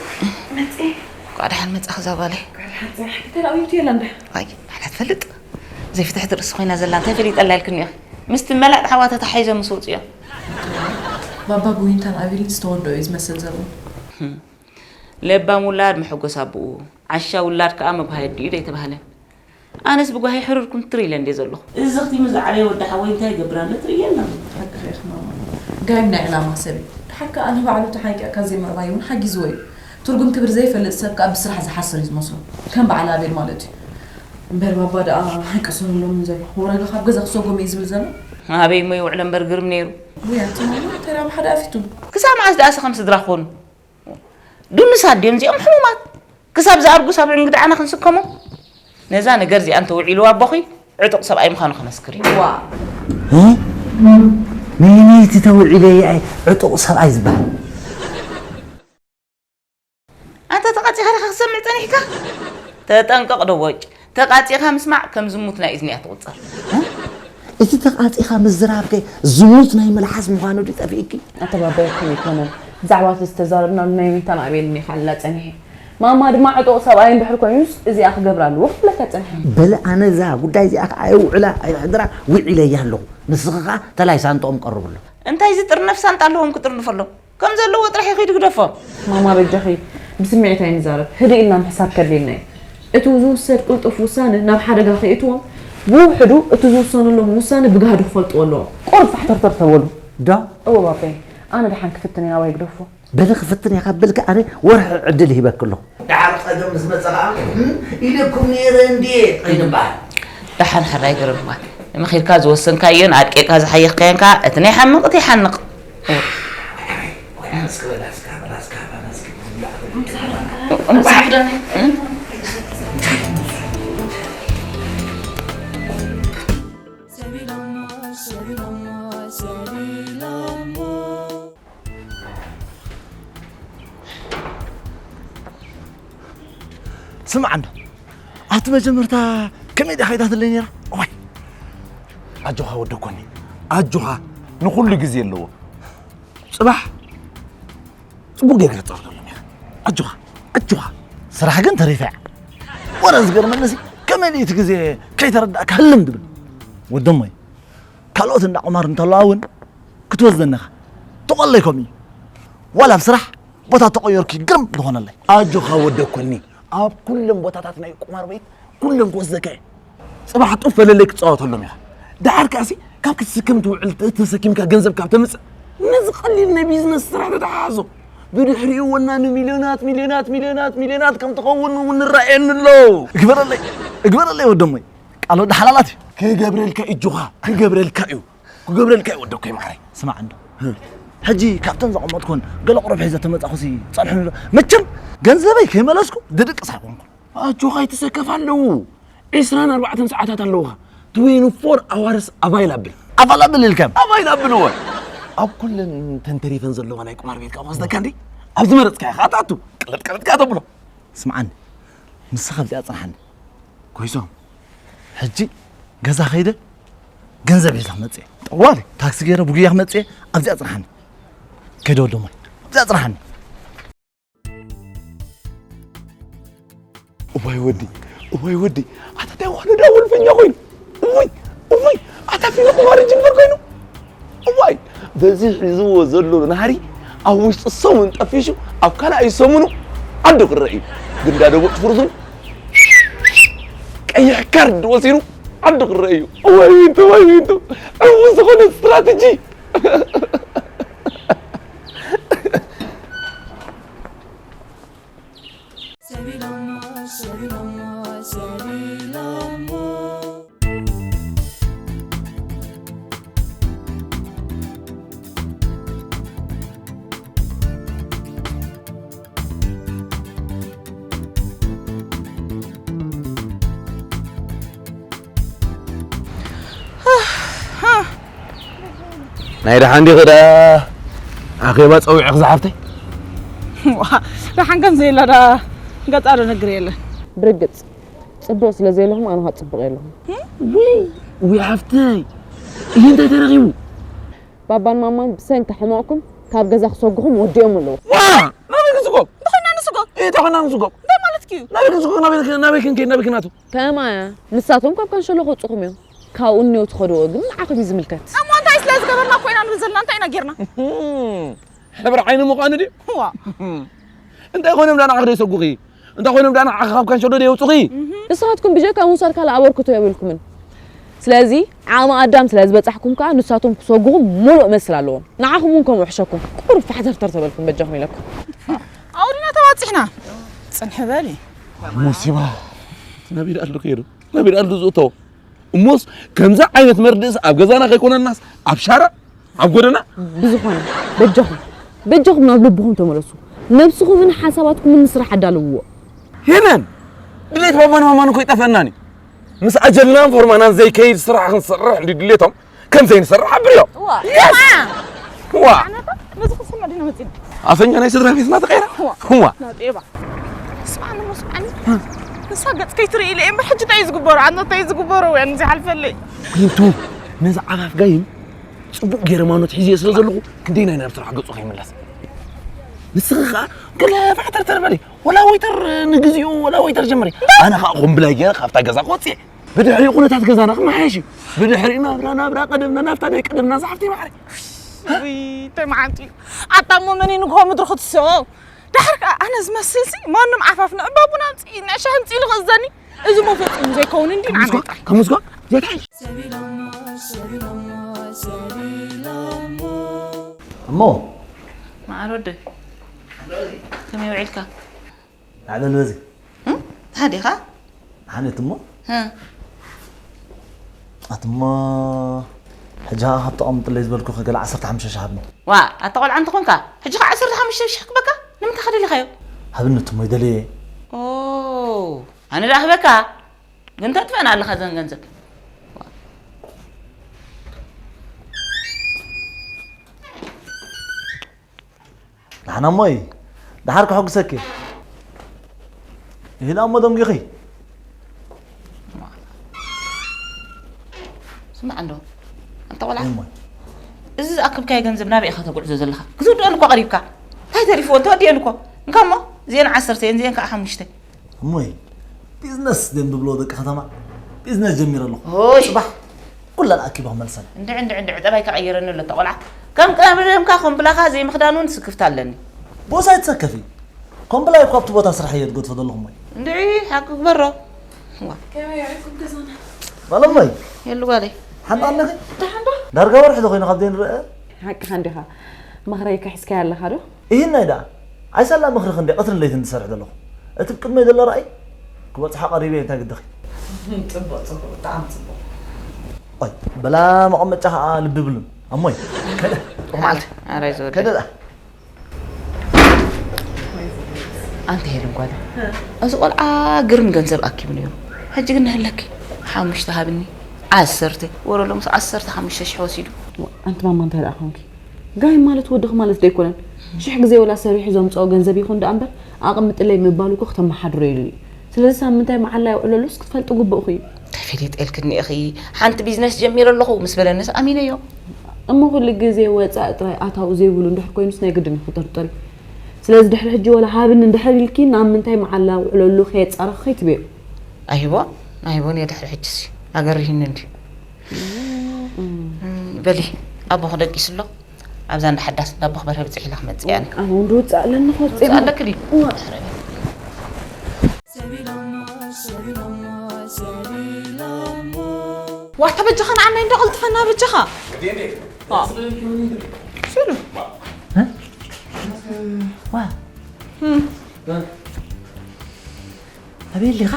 መፅኤ እንኳዕ ደሓን መፃኺ እዛ ጓለይ። ሓፂ ተላዊቱ የላ እንዳ ኣይ ንዓላ ትፈልጥ ዘይፍትሕቲ ርእሲ ኮይና ዘላ እንታይ ፈሊጠላ ኢልክኒ ኢኺ? ምስቲ መላእ ኣሕዋታ ተሓሒዞም ምስ ወፁ እዮም። ባባ ብዊንታን ኣቤልን ዝተወደኡ እዩ ዝመስል ዘሎ። ለባም ውላድ መሐጎስ ኣቦኡ፣ ዓሻ ውላድ ከዓ መጉሃይ ኣዲኡ ዶ ኣይተባህለን? ኣነስ ብጓሂ ሕርር ኩምትር ኢለ እንድየ ዘለኹ። እዚ ኽቲሙ ዝዓበየ ወዲ ሓወይ እንታይ ይገብር ኣሎ ትርእዮ ኣለኺ? ሓቅኺ ኢኺ ማማ። ጋይም ናይ ዕላማ ሰብ እዩ። ደሓር ከኣ ንባዕሉ ተሓንቂቕካ ዘይምዕባይ እውን ሓጊዝዎ እዩ። ትርጉም ክብሪ ዘይፈልጥ ሰብ ከኣ ብስራሕ ዝሓስር እዩ ዝመስሎ። ከም በዓል ኣቤል ማለት እዩ። እምበር ባባ ደኣ ኣይቀሰኑሎምን ዘሎ። ወረጋ ካብ ገዛ ክሰጎም እዩ ዝብል ዘሎ። ኣበይ እሞ ይውዕሎ እምበር ግርም ነይሩ። ውይ ኣቲ ማማ እንታይ ደኣ ብሓደ ኣፊቱ። ክሳብ መዓስ ደኣሰ ከም ስድራ ክኾኑ? ዱኑሳት ድዮም እዚኦም ሕሙማት? ክሳብ ዝኣርጉስ ኣብ ዕንግድዓና ክንስከሞም? ነዛ ነገር እዚኣ እንተውዒልዋ ኣቦኺ ዕጡቕ ሰብኣይ ምዃኑ ከመስክር እዩ። ዋ! ነይነይቲ ተውዒለያ ዕጡቕ ሰብኣይ ዝበሃል። ኣንታ ተቓጺኻ ዲኻ ክትሰምዕ ጸኒሕካ? ተጠንቀቕ ደቦጭ። ተቓጺኻ ምስማዕ ከም ዝሙት ናይ እዝኒ እያ ትቑጸር። እቲ ተቓጺኻ ምዝራብ ከ ዝሙት ናይ መልሓስ ምዃኑ ድዩ ጠፊእኪ? ኣተባባየኩም ኣይኮነን። ብዛዕባ እቲ ዝተዛረብናሉ ናይ ዊንታን ኣቤልን እየ ክሓልላ ጸኒሐ። ማማ ድማ ዕጡቕ ሰብኣይ እንድሕር ኮይኑስ እዚኣ ክገብራ ኣለዎ ክትብለካ ጸኒሐ። በለ ኣነ እዛ ጉዳይ እዚኣ ከኣ ኣየውዕላ ኣየሕድራ ውዒለያ ኣለኹ። ንስኺ ከኣ ተላይ ሳንጥኦም ቀርብሎም። እንታይ ዝጥርነፍ ሳንጣ ኣለዎም ክጥርንፈሎም? ከም ዘለዎ ጥራሕ ኢኺ ድግደፎ። ማማ በጃኺ ብስምዒት ኣይንዛረብ፣ ህድእ ኢልና ምሕሳብ ከድልየና እዩ። እቲ ዝውሰድ ቅልጡፍ ውሳነ ናብ ሓደጋ ከየእትዎም ብውሕዱ እቲ ዝውሰነሎም ውሳነ ብጋህዲ ክፈልጥዎ ኣለዎም። ቁሩብ ፋሕተርተር ተበሉ። ዶ? እወ ባበይ፣ ኣነ ደሓን ክፍትን እየ ናባይ ግደፎ። በሊ ክፍትን እየ ካብ በልኪ ኣነ ወርሒ ዕድል ሂበኪ ኣለኹ። ደሓር ጸገም ምስ መጸ ኸዓ ኢለኩም ነይረ እንድየ ኣይንበሃል። ደሓን ሕራይ ገረብዋ መኺርካ ዝወሰንካዮን ኣድቂቕካ ዝሓየኽካዮን ከኣ እቲ ናይ ሓምቕ እቲ ይሓንቕ። ስማዕ እንዶ ኣቲ መጀመርታ ከመይ ዲኻ ኢታትለይ ነይራ? ዋይ ኣጆኻ ወዲ ኮኒ ኣጆኻ ንኹሉ ግዜ ኣለዎ። ጽባሕ ጽቡቅ ጌርካ ክትጻወተሎም ኢኻ። ኣጆኻ ኣጆኻ፣ ስራሕ ግን ተሪፋ እያ። ወረ ዝገርመኒ ሲ ከመይ ድዩ እቲ ግዜ ከይተረዳእካ ህልም ድብል? ወደሞይ፣ ካልኦት እንዳ ቁማር እንተለዋ እውን ክትወስደኒ ኢኻ። ተቖለይ ከምኡ እዩ። ዋላ ኣብ ስራሕ ቦታ ተቐየርኩ ግርም ዝኾነለይ። ኣጆኻ ወደ ኮኒ፣ ኣብ ኩለን ቦታታት ናይ ቁማር ቤት ኩለን ክወስደካ እየ። ጽባሕ ጡፍ ፈለለይ ክትጻወተሎም ኢኻ። ደሓር ከኣሲ ካብ ክትስከም ትውዕል ተ- ተሰኪምካ ገንዘብ ካብ ተምጽእ፣ ነዚ ቀሊል ናይ ቢዝነስ ስራሕ ተተሓሓዞ። ብድሕሪኡ ወና ንሚልዮናት ሚልዮናት ሚልዮናት ሚልዮናት ከም ትኸውን እውን ንራእየኒ ኣሎ። እግበረለይ እግበረለይ ወደሞይ፣ ቃል ወዲ ሓላላት እዩ። ክገብረልካ እዩ ጆኻ፣ ክገብረልካ እዩ። ክገብረልካ እዩ ወደኮይ ማዕረይ። ስማዕ እንዶ፣ ሕጂ ካብተን ዘቐመጥኩን ገለ ቁሩብ ሒዘ ተመጻኹሲ ጸንሑኒ ዶ? መቸም ገንዘበይ ከይመለስኩ ድድቅስ ኣይኮንኩን። ኣጆኻ ይትሰከፍ ኣለዉ። ዒስራን ኣርባዕተን ሰዓታት ኣለዉኻ። ትዌንቲ ፎር ኣዋርስ ኣቫይላብል። ኣቫይላብል ኢልከም? ኣቫይላብል እወ። ኣብ ኩለን ተንተሪፈን ዘለዋ ናይ ቁማር ቤትካ ክወስደካ እንዲ፣ ኣብ ዝመረጽካዮ ኸኣ ትኣቱ። ቅልጥ ቅልጥ ከኣ ተብሎ። ስምዓኒ፣ ንስኻ ኣብዚኣ ጽንሓኒ። ኮይሶም፣ ሕጂ ገዛ ኸይደ ገንዘብ ሒዛ ክመጽእ እየ። ጠዋሊ ታክሲ ገይረ ብጉያ ክመጽእ እየ። ኣብዚኣ ጽንሓኒ። ከይደ ወደሞይ። ኣብዚኣ ጽንሓኒ። እዋይ ወዲ፣ እዋይ ወዲ፣ ኣታ እንታይ ኮይኑ ዳ ወልፈኛ ኮይኑ? እውይ፣ እውይ፣ ኣታ ፊኖ ቁማር ይጅምር ኮይኑ? እዋይ፣ በዚ ሒዝዎ ዘሎ ናህሪ ኣብ ውሽጢ ሰሙን ጠፊሹ ኣብ ካልኣይ ሰሙኑ ዓዱ ክረአ እዩ። ግን ዳ ደቦ ጥፍሩ ዝብል ቀይሕ ካርድ ወሲኑ ዓዱ ክረአ እዩ። እዋይ ዊንቶ፣ እዋይ ዊንቶ፣ ዕዉር ዝኾነ ስትራተጂ። ናይ ደሓን ዲኺ ደኣ ኣኼባ ጸዊዕኺ ዝሓፍተይ? ዋ፣ ደሓን ከም ዘየላ ደኣ ገጻ ዶ ነግር የለን። ብርግጽ ጽቡቕ ስለ ዘየለኹም ኣነ ኸኣ ጽቡቕ የለኹም። ውይ፣ ውይ ሓፍተይ፣ ይህ እንታይ ተረኺቡ? ባባን ማማን ብሰንኪ ሕመቕኩም ካብ ገዛ ክሰጉኹም ወዲኦም ኣለዉ። ዋ! ናበይ ክስጎም? እንታይ ኮይና ንስጎም? እንታይ ኮይና ንስጎም? እንታይ ማለት እዩ? ናበይ ክንስጎም? ናበይ ክን-፣ ናበይ ክንከይድ? ናበይ ክናቱ? ከማያ፣ ንሳቶም ካብ ካንሸሎ ክወጽኹም እዮም። ካብኡ እኒኦ ትኸድዎ ግን ንዓኹም እዩ ዝምልከት። እሞ እንታይ ስለ ዝገበርና እኮ ኢና ንብል ዘለና? እንታይ ኢና ጌርና? ሕብሪ ዓይኒ ምዃኑ ድዩ? ዋ። እንታይ ኮይኖም ዳ ንዓኺ ደይሰጉኺ? እንታይ ኮይኖም ዳ ንዓኺ ካብ ካንሸሎ ደየውጹኺ? ንስኻትኩም ብጀካ ምውሳድ ካልእ ኣበርክቶ የብልኩምን። ስለዚ ዓቕሚ ኣዳም ስለ ዝበጻሕኩም ከኣ ንሳቶም ክሰጉኹም ሙሉእ መስል ኣለዎም። ንዓኹም እውን ከምኡ ሕሸኩም። ቁሩብ ፋሕተርተር ተበልኩም በጃኹም ኢለኩም። ኣውድና ተባጺሕና። ጽንሒ በሊ። ሙሲባ። ናበይ ደኣ ኣሎ ከይዱ? ናበይ ደኣ ኣሎ ዝእተው? እሞስ ከምዚ ዓይነት መርድእስ ኣብ ገዛና ከይኮነናስ ኣብ ሻራ፣ ኣብ ጎደና? ብዝኾነ በጃኹም፣ በጃኹም ናብ ልብኹም ተመለሱ። ነብስኹምን ሓሳባትኩምን ንስራሕ ኣዳልውዎ። ሄለን፣ ድሌት ባባን ማማን እኮ ይጠፈናን እዩ። ምስ ኣጀልናን ፎርማናን ዘይከይድ ስራሕ ክንሰርሕ እንዲ ድሌቶም ከም ዘይንሰርሕ ኣብርዮ። ዋ። የስ! ዋ። ኣነታ ነዚ ክስማ ዲና መጺና። ኣፈኛ ናይ ስድራ ቤትና ተቐይራ? ዋ። ዋ። ናጤባ። ስማዕኒ፣ ስማዕኒ። ንሳ ገጽ ከይትርኢ ኢለ እየ። እምበር ሕጂ እንታይ እዩ ዝግበሮ? ኣነ እንታይ እዩ ዝግበሮ? ወይ ኣነ ዝሓልፈለይ? ዊንቱ፣ ነዚ ዓፋፍ ጋይም ጽቡቕ ገይረ ማኖት ሒዘ ስለ ዘለኹ፣ ክንደይ ናይ ናብ ስራሕ ገጹ ከይምለስ። ንስኺ ኸኣ ገለ ፋሕተር ተርበሊ። ወላ ወይተር ንግዚኡ፣ ወላ ወይተር ጀምሪ። ኣነ ኸኣ ኹምብላይ ገይረ ካብታ ገዛ ክወጽእ እየ። ብድሕሪኡ ኩነታት ገዛና ክመሓየሽ እዩ። ብድሕሪኡ ናብራ፣ ናብራ ቀደምና፣ ናብታ ናይ ቀደምና ዝሓፍተይ ማዕረ። ውይ፣ እንታይ መዓልቲ እዩ። ኣታ እሞ መን እዩ ንግሆ ምድሪ ክትስኦ? ደሓር ከኣ ኣነ ዝመስልሲ ማንም ዓፋፍ ንዕባቡን ኣምጽእ ንዕሻ ኣምጽእ ኢሉ ክእዘኒ። እዚ እሞ ፈጺሙ ዘይከውን እንዲ ንዓና ይጣል። ካብ ምስጓ? ዘታይ? እሞ? መዓር ወደይ፣ ከመይ ውዒልካ? ላዕለ ንበዚ። እም? ደሓን ዲኻ? ደሓን እየ እሞ። እ። ኣትሞ፣ ሕጂ ኸኣ ካብ ተቐምጥለይ ዝበልኩኺ ገለ ዓሰርተ ሓሙሽተ ሺሕ ሃብኒ። ዋ፣ ኣታ ቆልዓ እንተኾንካ፣ ሕጂ ኸኣ ዓሰርተ ሓሙሽተ ሺሕ ክበካ? ንምንታይ ከ ደሊኻዮ? ሃብኒ እትሞ፣ ይደልየ እየ። ኦ፣ ኣነ ደኣ ክህበካ? ግን ተጥፈን ኣለኻ ዘን ገንዘብ። ንሕና እሞይ፣ ደሓር ከሐጉሰኪ። ይህላ እሞ ደንጊኺ። ስማዕ እንዶ፣ ኣንታ ቆልዓ። እሞይ። እዚ ዝኣከብካዮ ገንዘብ ናበይ ኢኻ ተጉዕዞ ዘለኻ? ክትውድኦን እኮ ቀሪብካ። እንታይ ተሪፍዎ? እንተወዲኦን እኮ። እንካ እሞ። እዚአን ዓሰርተ እየን፣ እዚአን ከዓ ሓሙሽተ። እሞይ፣ ቢዝነስ ደም ዝብሎ ደቂ ከተማ፣ ቢዝነስ ጀሚረ ኣለኹ። ሆይ። ጽባሕ ኩለን ኣኪበ ክመልሰን። እንድዒ፣ እንድዒ፣ እንድዒ፣ ጠባይ ከቐይረኒ ኣሎ እታ ቆልዓ። ከም ቀደምካ ኮምፕላኻ ዘይምኽዳን እውን ስክፍታ ኣለኒ። ቦሳ ኣይትሰከፊ። ኮምፕላይ እኮ ኣብቲ ቦታ ስራሕ እየ ዝገድፎ ዘለኹ እሞይ። እንድዒ፣ ሓቂ ግበሮ። ዋ። ከመይ ውዒልኩም ገዛና? ባለሞይ። የሉ ጓለይ። ሓንጣ ኣለኺ? ደሓን ዶ? ዳርጋ ወርሒ ዶ ኮይኑ ካብ ዘይንረአ? ሓቅኻ እንዲኻ። መኽረይ ከሒስካያ ኣለኻ ዶ? ይህናይ ደኣ። ኣይሳላ ምኽርኺ እንደ ቀትርን ለይትን ዝሰርሕ ዘለኹ። እቲ ቅድመይ ዘሎ ራእይ ክበጽሖ ቀሪበ እየ፣ እንታይ ግድኺ? ጽቡቕ፣ ጽቡቕ፣ ብጣዕሚ ጽቡቕ። ቆይ፣ በላ መቐመጫ ኸኣ ልቢ ብሉን። ኣሞይ። ከደ። ጥዑም መዓልቲ። ኣረ፣ ኣይዝወደድ። ከደ ደኣ። ኣንቲ ሄለን ጓል፣ እዚ ቆልዓ ግርም ገንዘብ ኣኪቡ ነይሩ። ሕጂ ግን ንህለኪ ሓሙሽተ ሃብኒ፣ ዓሰርተ፣ ወረሎ ምስ ዓሰርተ ሓሙሽተ ሽሕ ወሲዱ። ኣንቲ ማማ፣ እንታይ ደኣ ኾንኪ? ጋይ ማለት ወድኺ ማለት ዶ ኣይኮነን? ሽሕ ግዜ ወላ ሰሪሑ ዘምጽኦ ገንዘብ ይኹን ደኣ እምበር፣ ኣቕምጥለይ ምባሉ እኮ ክተመሓድሮ ኢሉ እዩ። ስለዚ ሳብ ምንታይ መዓላ የውዕለሉስ ክትፈልጢ ግቡእኺ እዩ። እንታይ ፈሊጠ ኢልክኒ ኢኺ? ሓንቲ ቢዝነስ ጀሚረ ኣለኹ ምስ በለንስ ኣሚነዮ። እሞ ኩሉ ግዜ ወጻኢ ጥራይ ኣታዊ ዘይብሉ እንድሕር ኮይኑስ ናይ ግድን እዩ ክጥርጥር እዩ። ስለዚ ድሕሪ ሕጂ ወላ ሃብኒ እንድሕር ኢልኪ ናብ ምንታይ መዓላ ውዕለሉ ከየጻረኺ ከይትብዮ። ኣይቦን፣ ኣይቦን እየ ድሕሪ ሕጂሲ። ኣገሪህኒ እንድዩ። እም፣ በሊ፣ ኣቦ ክደቂስ ኣሎ። ኣብዛ እንዳ ሓዳስ እንዳ ኣቦ ክበርሀ ብፅሕ ኢለ ክመፅእ እየ ኣነ። ኣነ እውን ድውፅእ ኣለኒ፣ ክወፅእ ውፅእ ኣለኒ። ኣለኪ ድዩ? እዋ። ሰቢሎሞ፣ ሰቢሎሞ፣ ሰቢሎሞ። ዋታ በጃኻ ንዓናይ እንዶ ቀልጥፈና በጃኻ። ዋ። ስሉ። እ? ዋ። እም። ኣበይ ኣሊኻ?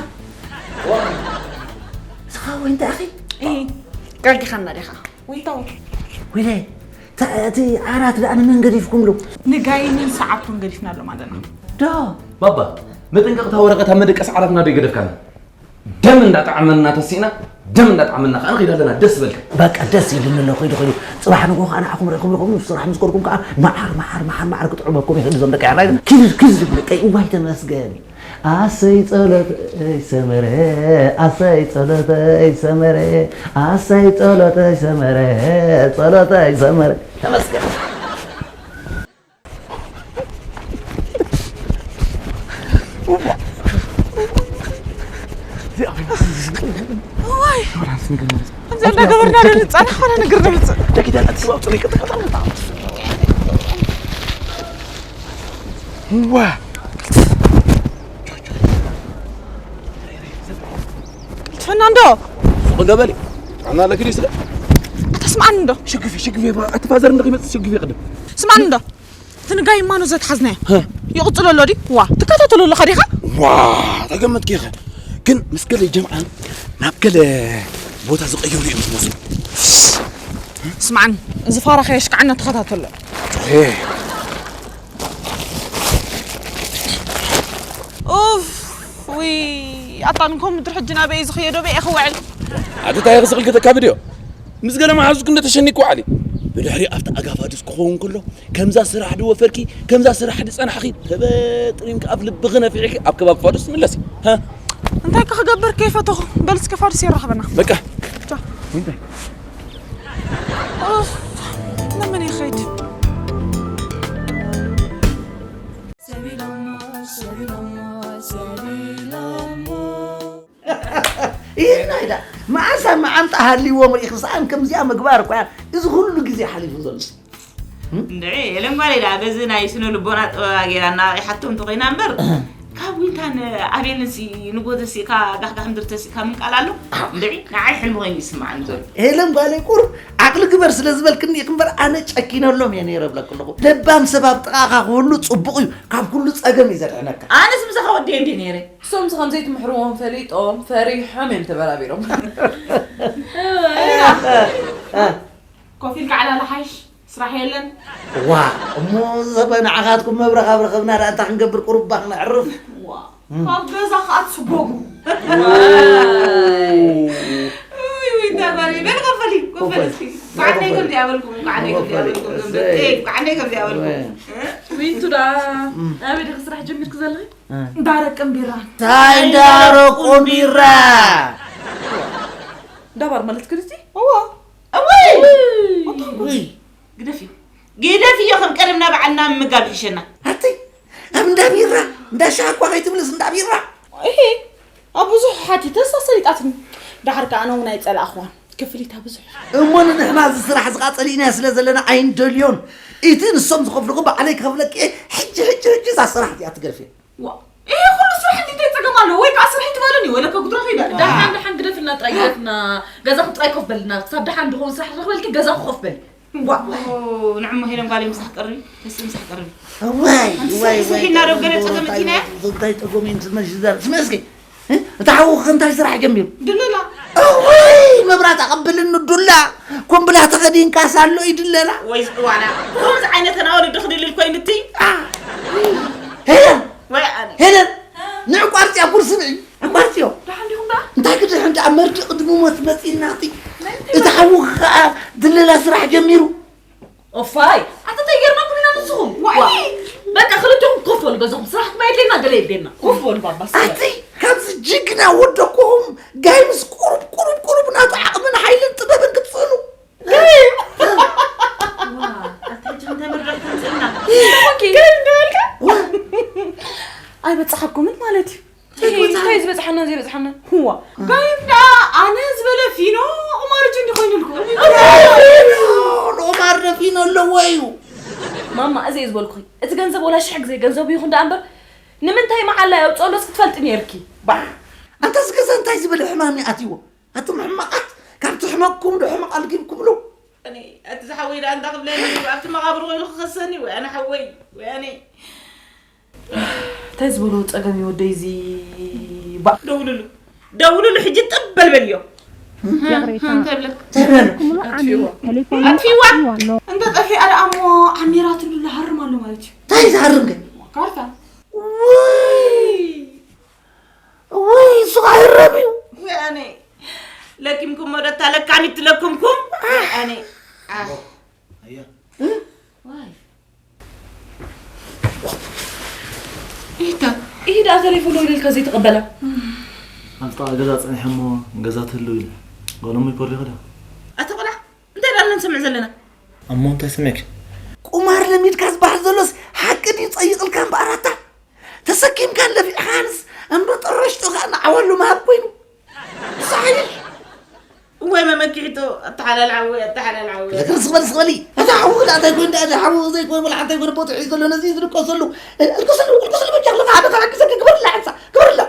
እስኻ ወይ እንታይ ኣኺ? እ፣ ጋጊኻና ዲኻ? ወይ እንታይ? ወይለ፣ እታ፣ እቲ ዓራት ደኣ ንመን ገዲፍኩምሉ? ንጋይምን ሰዓብቱን ገዲፍናሎም ኣለና። ዶ? ባባ፣ መጠንቀቕታ ወረቐት ኣብ መደቀሲ ዓራትና ዶ ይገደፍካና? ደም እንዳጠዓመና ተሲእና፣ ደም እንዳጠዓመና ከኣ ንኸይድ ኣለና። ደስ በልካ። በቃ ደስ ኢሉኒ ኣሎ፣ ኸይዱ፣ ኸይዱ። ጽባሕ ንግሆ ከኣ ንዓኹም ርኢኹም፣ ርኢኹም፣ ስራሕ ምስ ከድኩም ከኣ መዓር፣ መዓር፣ መዓር፣ መዓር ክጥዕመኩም ይኽእል እዞም ደቂ ዓራይ። ኪድ፣ ኪድ ዝብል ደቀይ፣ እዋይ ተመስገን። ኣሰይ ጸሎተይ ሰመረ፣ ኣሰይ ጸሎተይ ሰመረ፣ ኣሰይ ጸሎተይ ሰመረ፣ ጸሎተይ ሰመረ። ተመስገን። እዋይ። ከምዚ እንዳገበርና ዶ ንጻረፍ? ኮነ ንግር ንምጽእ። ዋ። ፈናንዶ። ሱቕ እንዶ በሊ። ጥዕና ኣለኪ ድዩ ስለ? ኣታ ስምዓኒ እንዶ። ሽግፊ፣ ሽግፊ፣ ኣቲ ፋዘር እንዶ ክመጽእ ሽግፊ ቅድም። ስምዓኒ እንዶ። እቲ ንጋይ እማኑ ዘትሓዝናዮ። ሀ። ይቕጽሎ ኣሎ ድዩ? ዋ። ትከታተሎ ኣለኻ ዲኻ? ዋ፣ ተገመትኪ ኢኸ። ግን ምስ ገለ ጀምዓን ናብ ገለ ቦታ ዝቐየሩ እዮም ዝመስሉ። ስምዓኒ፣ እዚ ፋራ ከየሽክዓና ተኸታተሎ። ሄ። ኡፍ፣ ውይ፣ ኣታ ንኮም ምድሪ ሕጂ ናበይ እዩ ዝኸየዶ? በይ ክውዕል። ኣቲ እንታይ ክስቕል ከተካብድዮ? ምስ ገለ መሓዙ ክንደ ተሸኒኩ ዓሊ። ብድሕሪ ኣብቲ ኣጋፋዱስ ክኸውን ከሎ፣ ከምዛ ስራሕ ድወፈርኪ፣ ከምዛ ስራሕ ድጸናሕኺ፣ ተበጥሪምኪ ኣብ ልብኺ ነፊሕኪ ኣብ ከባቢ ፋዱስ ትምለሲ። ሃ? እንታይ ክገብር ከይፈተኹ? በል እስከ ፋዱስ የራኽበና። በቃ። ቻው። እንታይ? ኡፍ፣ ለምን ይኸይድ? ሰቢሎሞ፣ ሰቢሎሞ፣ ሰቢሎሞ። ይህና ኢዳ መዓሳ መዓንጣ ሃልይዎም ርኢኺ ሰኣን ከምዚኣ ምግባር እኳ እዚ ኩሉ ግዜ ሓሊፉ ዘሎ። እንድዒ፣ ኤለን ጓለይ ደኣ በዚ ናይ ስነ ልቦና ጥበባ ገይራ እናረቂሓቶ እንተኾይና እምበር፣ ካብ ዊንታን ኣቤልን ሲ ንጎዘ ሲ እካ ጋሕጋሕ ምድሪ ተሲእካ ምንቃል ኣሎ። እንድዒ፣ ንዓይ ሕልሚ ኮይኑ ይስምዓኒ ዘሎ። ሄለን ጓለይ ቁሩብ ዓቕሊ ግበር ስለ ዝበልክኒ ኢኺ እምበር ኣነ ጨኪነሎም እየ ነይረ እብለኪ ኣለኹ። ለባም ሰብ ኣብ ጥቓኻ ክህሉ ጽቡቕ እዩ። ካብ ኩሉ ጸገም እዩ ዘድሕነካ። ኣነስ ምሳኻ ወዲየ እንድየ ነይረ። እሶምስ ከም ዘይትምሕርዎም ፈሊጦም ፈሪሖም እዮም ተበራቢሮም። ኮፍ ኢልካ ዕላል ሓይሽ፣ ስራሕ የለን። ዋ፣ እሞ ዘበ ንዓኻትኩም መብረኽ ኣብ ረኸብና ደኣ እንታይ ክንገብር ቁሩብ ባኽ ነዕርፍ። ዋ፣ እም። ካብ ገዛ ከኣ ትስጎጉ። ዋይ። ውይ፣ ውይ፣ እንታይ በል፣ በል ኮፍ በሊ፣ ኮፍ በሊ እስኪ። እንኳዕ ደይ ከምዚኣ በልኩም፣ እንኳዕ ደይ ከምዚኣ በልኩም፣ እሰይ። እሰይ፣ እንኳዕ ደይ ከምዚኣ በልኩም። እሰይ። እ? ዊንቱ ደኣ እም። ኣበይ ዲኺ ስራሕ ጀሚርኪ ዘለኺ? እ። እንዳረቅን ቢራን። እንታይ እንዳረቁን ቢራ? እንዳባር ማለት ክልቲ? እዋ። እወይ! ውይ! ግደፍዮ። ግደፍዮ፣ ከም ቀደምና ባዕልና ምምጋብ ይሕሸና። ኣቲ፣ ኣብ እንዳ ቢራ፣ እንዳ ሻሂ እኳ ከይትብልስ እንዳ ቢራ። እሂ፣ ኣብ ብዙሕ ሓቲተስ ኣሰሊጣትኒ። ደሓር ከኣ ኣነ እውን ኣይጸላእኽዋን። ክፍሊታ ብዙሕ። እሞ ንሕና እዚ ስራሕ እዚ ኸኣ ጸሊእናዮ ስለ ዘለና ኣይንደልዮን። እቲ ንሶም ዝኸፍልኹ ባዕለይ ክኸፍለኪ እየ። ሕጂ፣ ሕጂ፣ ሕጂ እዛ ስራሕ እዚኣ ትገርፍዮ። ዋ፣ ይሄ ኩሉ ስራሕ እንዴት ጸገም ኣለዎ? ወይ ከኣ ስራሕ ትበሉኒ፣ ወይ ለከ ጉድሮ ከይዳ። ደሓን፣ ደሓን ግደፍልና፣ ጥራይ ግደፍና። ገዛኹም ጥራይ ኮፍ በልና። ክሳብ ደሓን ድኸውን ስራሕ ረኽበልኪ፣ ገዛኹ ኮፍ በል። ዋ። ኦ፣ ንዕሞ ሄለን ጓለይ ምሳሕ ቀርቢ፣ ተስኢ ምሳሕ ቀርቢ። ዋይ፣ ኣንቲ ዋይ፣ ስሒ፣ ዋይ፣ ስሒና ዶ ገለ ዋይ፣ ጸገም እንታይ፣ እቲና? እንታይ ጸገም እዩ ዝመሽ ዘር-፣ ስሚ እስኪ። እ? እታ ሓውኺ እንታይ ስራሕ ጀሚሩ? ድለላ። እውይ፣ መብራት ኣቐብልኒ ዱላ። ኮምብላ ተኸዲንካስ ኣሎ እዩ ድለላ። ወይ ዝዕዋላ። ከምዚ ዓይነት ኣዋልድ ክድልል ኮይኑ እቲ። አ። ሄለን፣ ወይ ኣነ። ሄለን፣ ንዕቋርጽያ ኩርሲ ንዒ። ዕቋርጽዮ። ደሓን ዲኹም ደኣ? እንታይ ክድሕን ደኣ መርድእ ቅድሚ ሞት መጺእና እቲ። መን እቲ ሓውኺ ከኣ ድለላ ስራሕ ጀሚሩ። ኦፋይ፣ ኣታ እንታይ ጌርናኩም ኢና ንስኹም? ዋይ! ዋ! በቃ ክልቴኹም ኮፍ በሉ ገዛኹም። ስራሕ ክማ የድልየና ገለ የድልየና። ኮፍ በሉ ባባ፣ ስራሕ። ኣቲ ካብዚ ጅግና ወደኩኹም ጋይምስ ቁሩብ፣ ቁሩብ፣ ቁሩብ ናቱ ዓቕምን ሓይልን ጥበብን ክትስእኑ። ጋይም! ዋ፣ ኣታ ሕጂ እንታይ መርዳእ ተምጽእና? ኦኬ። ጋይም ዶ በልካ? ዋ! ኣይበጻሓኩምን ማለት እዩ። እንታይ እንታይ ዝበጽሓና ዘይበጽሓና? ህዋ። ጋይም ደኣ ኣነ ዝበለ ፊኖ ቁማር እጁ እንዲ ኮይኑልኩ። ቁማር ዶ ፊኖ ኣለዎ እዩ? ማማ፣ እዚ እየ ዝበልኩኺ። እቲ ገንዘብ ወላ ሽሕ ግዜ ገንዘቡ ይኹን ደኣ እምበር፣ ንምንታይ መዓላ የውፅኦሎስ ክትፈልጢ ነይርኪ። ባዕ! ኣንታ እዚ ገዛ እንታይ ዝበለ ሕማም ይኣትይዎ? ኣቱም ሕማቓት፣ ካብቲ ሕመቕኩም ዶ ሕመቕ ኣልጊብኩምሉ? ኣነ፣ ኣቲ ዝሓወይ ደኣ እንታይ ክብለኒ እዩ? ኣብቲ መቓብር ኮይኑ ክኸሰኒ ወይ ኣነ ሓወይ፣ ወይ ኣነ። እንታይ ዝበሎ ጸገም እዩ ወደይ እዚ ባዕ። ደውልሉ። ደውልሉ፣ ሕጂ ጥብ በል በልዮ። ይቕሬታ። እንታይ ብለክ? እንታይ በል? ሙሉ ዓሚ ኣጥፊእዋ። ቴሌፎን ኣጥፊእዋ። ኣጥፊእዋ ኣሎ። እንተ ጠፊኣ ደኣ እሞ ዓሚራትሉ ዝሃርም ኣሎ ማለት እዩ። እንታይ ዝሃርም ግን? ካርታ። ውይ! ውይ፣ እሱ ከኣ ይረም እዩ። ወይ ኣነ። ለኪምኩም ወደታ ለካሚት ለኩምኩም። ወይ ኣነ። ኣህ። ኣያ። ዋይ። ኢታ፣ ኢዳ ቴሌፎን ደውልልካ ዘይተቐበላ። ኣብ ጥቓ ገዛ ጸኒሐ እሞ ገዛ ትህልው ኢለ። ጓል እሞ ይኮርዲኺ ዶ? ኣታ ቆልዓ፣ እንታይ ደኣ ንሰምዕ ዘለና? እሞ እንታይ ሰሚዕኪ? ቁማር ለሚድካ ዝበሃል ዘሎስ ሓቂ ድዩ ጸይቕልካ እምበኣር ኣታ? ተሰኪምካን ለፊዕኻንስ እምበጥረሽቶ ከኣ ንዓወሉ ምሃብ ኮይኑ። ሳሕሪ። እዋይ መመኪሒቶ፣ ኣተሓላል ዓወይ፣ ኣተሓላል ዓወይ። ለክርስ በል ስበሊ። ኣታ ሓው ዳ እንታይ ኮይኑ ዳ ሓው ዘይኮን ወላ ሓንታይ ኮን ቦት ሒዝ ዘሎ ነዚ ዝልቀሰሉ። እልቀሰሉ፣ እልቀሰሉ በጃ ለካ ሓደ ካብ ግዘ ክብርላ ሓንሳ፣ ክብርላ።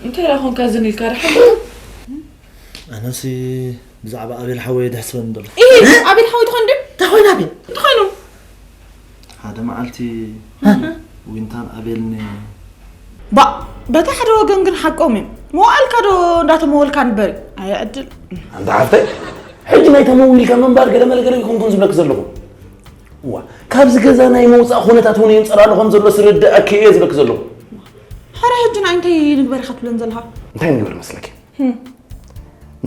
እንታይ ደኣ ኾንካ ዝን ኢልካ ደሓን? ኣነሲ ብዛዕባ ኣቤል ሓወይ ደሕስበኒ ዘሎ። ኢሂ፣ ኣቤል ሓወይ ትኾን ድዩ? እንታይ ኮይኑ ኣቤል? እንታይ ኮይኑ? ሓደ መዓልቲ ዊንታን ኣቤልን። ባ፣ በቲ ሓደ ወገን ግን ሓቆም እዮም። መዋእልካ ዶ እንዳተመወልካ ንበር እዩ። ኣየ ዕድል። ኣንታ ሓፍተይ፣ ሕጂ ናይ ተመዊልካ ምንባር ገለ መለ ገለ ይኾንኩን ዝብለኪ ዘለኹ። እዋ፣ ካብዚ ገዛ ናይ ምውጻእ ኩነታት እውን የንጸላሉ ከም ዘሎ ስርድኣኪ እየ ዝብለኪ ዘለኹ። ሓረ ሕጂ ንዓይ እንታይ ንግበር ኢኻ ትብለን ዘለኻ? እንታይ ንግበር መስለኪ? ህም።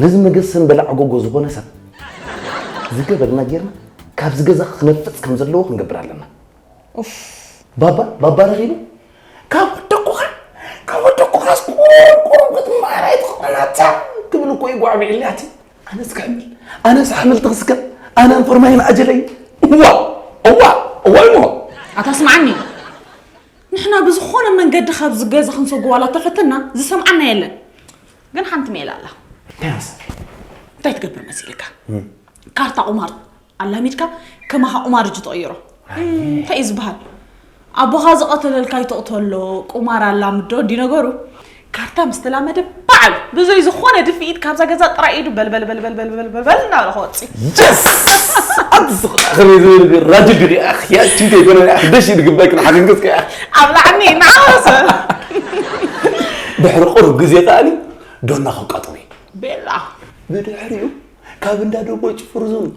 ነዚ መገሰን በላዕ ጎጎ ዝኾነ ሰብ ዝገበርና ጌርና ካብዚ ገዛ ክነፍጽ ከም ዘለዎ ክንገብር ኣለና። ኡፍ። ባባ፣ ባባ ረኺቡ፣ "ካብ ወደኩኻ፣ ካብ ወደኩኻስ ቁሩብ፣ ቁሩብ ክትመሃር ኣይትኽእልን ኣታ?" ክብል እኮ እዩ ጓዕቢዕልኒ ኣቲ። ኣነስ ክሕምል፣ ኣነስ ኣሕምልቲ ክስከም፣ ኣነ እንፈርማይን ኣጀለይ። እዋ፣ እዋ፣ እዋ እሞ። ኣታ ስምዓኒ፣ ንሕና ብዝኾነ መንገዲ ካብዚ ገዛ ክንሰጉ ዋላ ተፈተና፣ ዝሰምዓና የለን። ግን ሓንቲ ሜላ ኣላ። እንታይ መሰለኪ? እንታይ ትገብር መሲልካ? እም። ካርታ ቁማር ኣላሚድካ ከማኻ ቁማር እጁ ትቕይሮ። ኣይ። እም፣ እንታይ እዩ ዝበሃል? ኣቦኻ ዝቐተለልካ ይትቕተሎ፣ ቁማር ኣላምዶ እንዲ ነገሩ። ካርታ ምስ ተላመደ በዓል ብዘይ ዝኾነ ድፍኢት ካብዛ ገዛ ጥራይ ኢዱ በል በል በል በል በል በል በል እናበለ ክወፅእ። የስ! ኣንቲ ስቕ ኣኽሪ ዝብል ራድዮ ዲኺ ኣኽ፣ ያቺ እንታይ ኮነ ኣኽ፣ ደሽ ኢሉ ግባይ ክን ሓገንገስ ከኣ። ኣብ ላዕኒ እናሃወሰ። ድሕሪ ቁሩብ ግዜ ከኣኒ ዶና ከቃጥሉ። ቤላ። ብድሕሪኡ ካብ እንዳ ደቦጭ ፍርዙን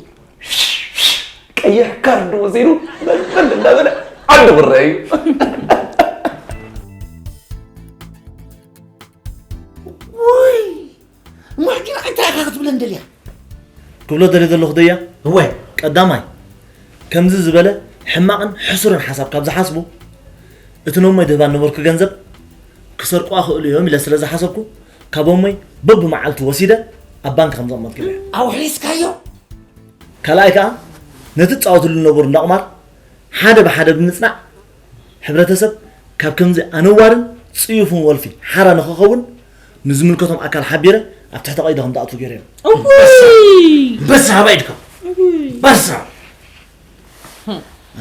ቀይሕ ካርድ ወሲዱ በልበል እንዳበለ ዓዲ ክረአ እዩ። ውይ! እሞ ሕጂ ንዓይ እንታይ ኢኻ ክትብለን ደልያ? ክብሎ ደልየ ዘለኹ ደያ? እወ። ቀዳማይ፣ ከምዚ ዝበለ ሕማቕን ሕሱርን ሓሳብ ካብ ዝሓስቡ፣ እቲ ነሞይ ድህባ ነበርኩ ገንዘብ ክሰርቁዋ ክእሉ እዮም ኢለ ስለ ዝሓሰብኩ፣ ካብ ኣሞይ በብመዓልቱ ወሲደ ኣብ ባንክ ከም ዘቕመጥኩ ገይረ። ኣውሒስካዮ? ካልኣይ ከኣ፣ ነቲ ትጻወትሉ ዝነበሩ እንዳ ቁማር ሓደ ብሓደ ብምጽናዕ፣ ሕብረተሰብ ካብ ከምዚ ኣነዋርን ጽዩፍን ወልፊ ሓራ ንኽኸውን ንዝምልከቶም ኣካል ሓቢረ ኣብ ትሕቲ ቀይዲ ከም ትኣትዉ ገይረ። እውይ! በሳ ሃባ ኢድካ። እውይ! በሳ።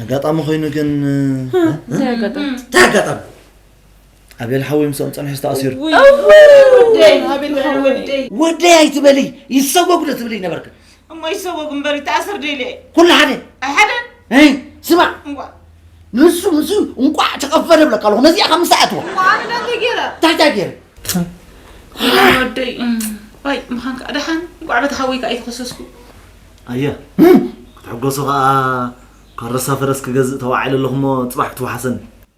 ኣጋጣሚ ኮይኑ ግን እንታይ ኣጋጣሚ? እንታይ ኣጋጣሚ? ኣቤል ሓወይ ምስኦም ጸኒሑ ዝተኣሲሩ። እውይ! ወደይ! ኣቤል ሓወይ! ወደይ ኣይትበሊ፣ ይሰጎግ ዶ ትብሊ ነበርክ? እሞ ይሰጎግ እምበር ይተኣሰር ዶ ኢለ? ኩሉ ሓደ። ኣይሓደን። እይ፣ ስማዕ። እንቋዕ። ንሱ፣ ንሱ እንቋዕ ተኸፈለ ብለካ ኣለኹ። ነዚኣ ካብ ምሳእ ኣትዋ። እሞ ኣነ እንታይ ገይረ? እንታይ እንታይ ገይረ? ወደይ፣ እም፣ ዋይ፣ ምዃን ከኣ ደሓን። እንቋዕ በቲ ሓወይ ከኣ ኣይተኸሰስኩ። ኣየ፣ ክትሕጎሱ ከኣ ካረሳ ፈረስ ክገዝእ ተዋዒለ ኣለኹ እሞ ጽባሕ ክትወሓሰኒ።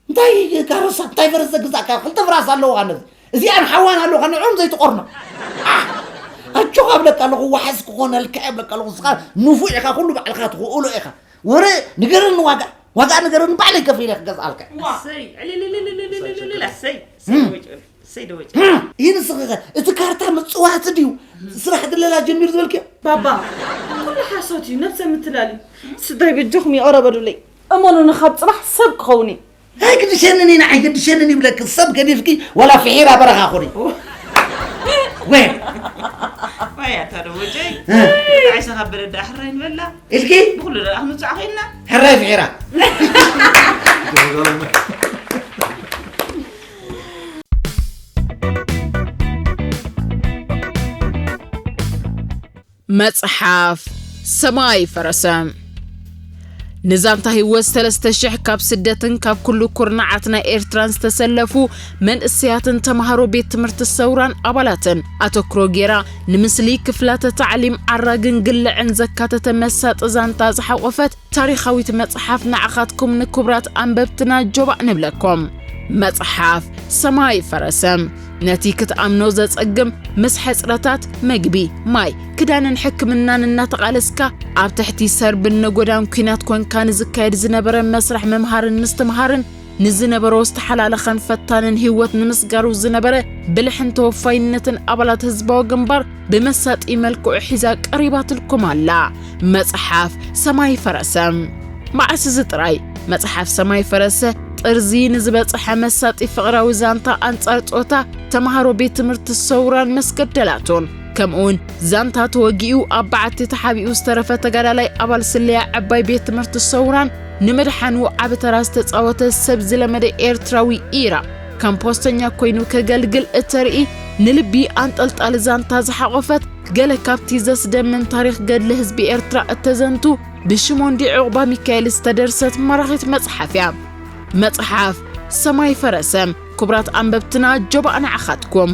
እንታይ ካረሳ፣ እንታይ ፈረስ ዘግዛእካ? ክልተ ፍራስ ኣለዎ ነዚ። እዚኣን ሓዋን ኣለዎ፣ ንዕኦም ዘይትቆርኖ። ኣህ! ኣጆኻ እብለካ ኣለኹ፣ ዋሕስ ክኾነልካ እየ እብለካ ኣለኹ። ንስኻ ንፉዕ ኢኻ፣ ኩሉ ባዕልኻ ትኽእሎ ኢኻ። ወረ ንገረኒ ዋጋ፣ ዋጋ ንገረኒ፣ ባዕለይ ከፊለ ክገዝኣልካ። ዋ። እሰይ፣ ዕልልልልልልልልል፣ እሰይ፣ እሰይ፣ እሰይ፣ እም። ደወጭ፣ እሰይ፣ ደወጭ። እም። ይህ ንስኻ ከ፣ እቲ ካርታ ምጽዋት ድዩ? ስራሕ ድለላ ጀሚሩ ዝበልክዮ? ባባ፣ ኩሉ ሓሶት እዩ፣ ነብሰ ምትላል እዩ። ስድራይ በጆኹም ይቕረ በሉለይ። እመኑኒ፣ ካብ ጽባሕ ሰብ ክኸውን እዩ። ኣይግድሸንን ኢና፣ ኣይገድሸንን ይብለኪ። ሰብ ገዲፍኪ ዋላ ፍሒራ በረኻ ኹኒ። ወይ። ወይ ኣታ ደወጨይ። እ። ብጣዕሚ ሰኻብ በለ ደኣ ሕራይ ንበላ። ኢልኪ? ብኹሉ ደኣ ክንውጻዕ ኸይንና። ሕራይ ፍሒራ። መጽሓፍ ሰማይ ፈረሰ። ንዛንታ ህይወት ሰለስተ ሽሕ ካብ ስደትን ካብ ኩሉ ኩርናዓት ናይ ኤርትራን ዝተሰለፉ መንእሰያትን ተማሃሮ ቤት ትምህርቲ ሰውራን ኣባላትን ኣተኩሮ ጌራ፣ ንምስሊ ክፍላተ ታዕሊም ዓራግን ግልዕን ዘካተተ መሳጢ ዛንታ ዝሓቖፈት ታሪኻዊት መጽሓፍ ንዓኻትኩም ንክቡራት ኣንበብትና ጆባእ ንብለኩም። መጽሓፍ ሰማይ ፈረሰ። ነቲ ክትኣምኖ ዘጸግም፣ ምስ ሕጽረታት መግቢ፣ ማይ፣ ክዳንን ሕክምናን እናተቓለስካ፣ ኣብ ትሕቲ ሰርብን ነጎዳን ኲናት ኮንካ ንዝካየድ ዝነበረ መስርሕ ምምሃርን ምስትምሃርን፣ ንዝነበሮ ዝተሓላለኸን ፈታንን ህይወት ንምስጋሩ ዝነበረ ብልሕን ተወፋይነትን ኣባላት ህዝባዊ ግንባር ብመሳጢ መልክዑ ሒዛ ቀሪባትልኩም ኣላ። መጽሓፍ ሰማይ ፈረሰ። መዓስ እዚ ጥራይ መጽሓፍ ሰማይ ፈረሰ ጥርዚ ንዝበጽሐ መሳጢ ፍቕራዊ ዛንታ ኣንጻር ጾታ ተማሃሮ ቤት ትምህርቲ ሰውራን መስገደላቱን፣ ከምኡውን ዛንታ ተወጊኡ ኣብ በዓቲ ተሓቢኡ ዝተረፈ ተጋዳላይ ኣባል ስለያ ዕባይ ቤት ትምህርቲ ሰውራን ንምድሓኑ ዓቢ ተራ ዝተጻወተ ሰብ ዝለመደ ኤርትራዊ ኢራ ከም ፖስተኛ ኮይኑ ከገልግል እተርኢ ንልቢ ኣንጠልጣሊ ዛንታ ዝሓቖፈት ገለ ካብቲ ዘስደምም ታሪኽ ገድሊ ህዝቢ ኤርትራ እተዘንቱ ብሽሞንዲ ዑቕባሚካኤል ዝተደርሰት ማራኺት መጽሓፍ እያ። መጽሓፍ ሰማይ ፈረሰ። ክቡራት ኣንበብትና ጆባእ ንዓኻትኩም።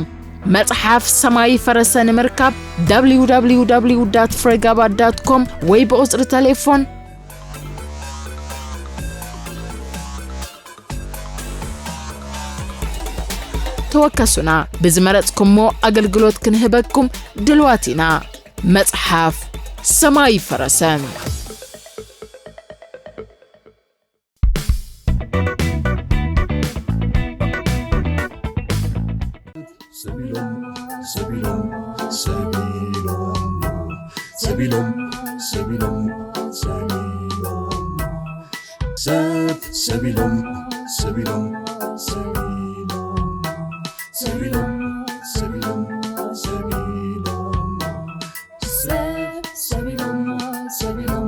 መጽሓፍ ሰማይ ፈረሰ ንምርካብ www.fregaba.com ወይ ብቑጽሪ ተሌፎን ተወከሱና። ብዝመረጽኩሞ ኣገልግሎት ክንህበኩም ድልዋት ኢና። መጽሓፍ ሰማይ ፈረሰ። ሰቢሎም፣ ሰቢሎም፣ ሰቢሎም፣ ሰቢሎም፣ ሰቢሎም፣ ሰቢሎም፣ ሰብ፣ ሰቢሎም፣ ሰቢሎም፣ ሰቢሎም፣ ሰቢሎም፣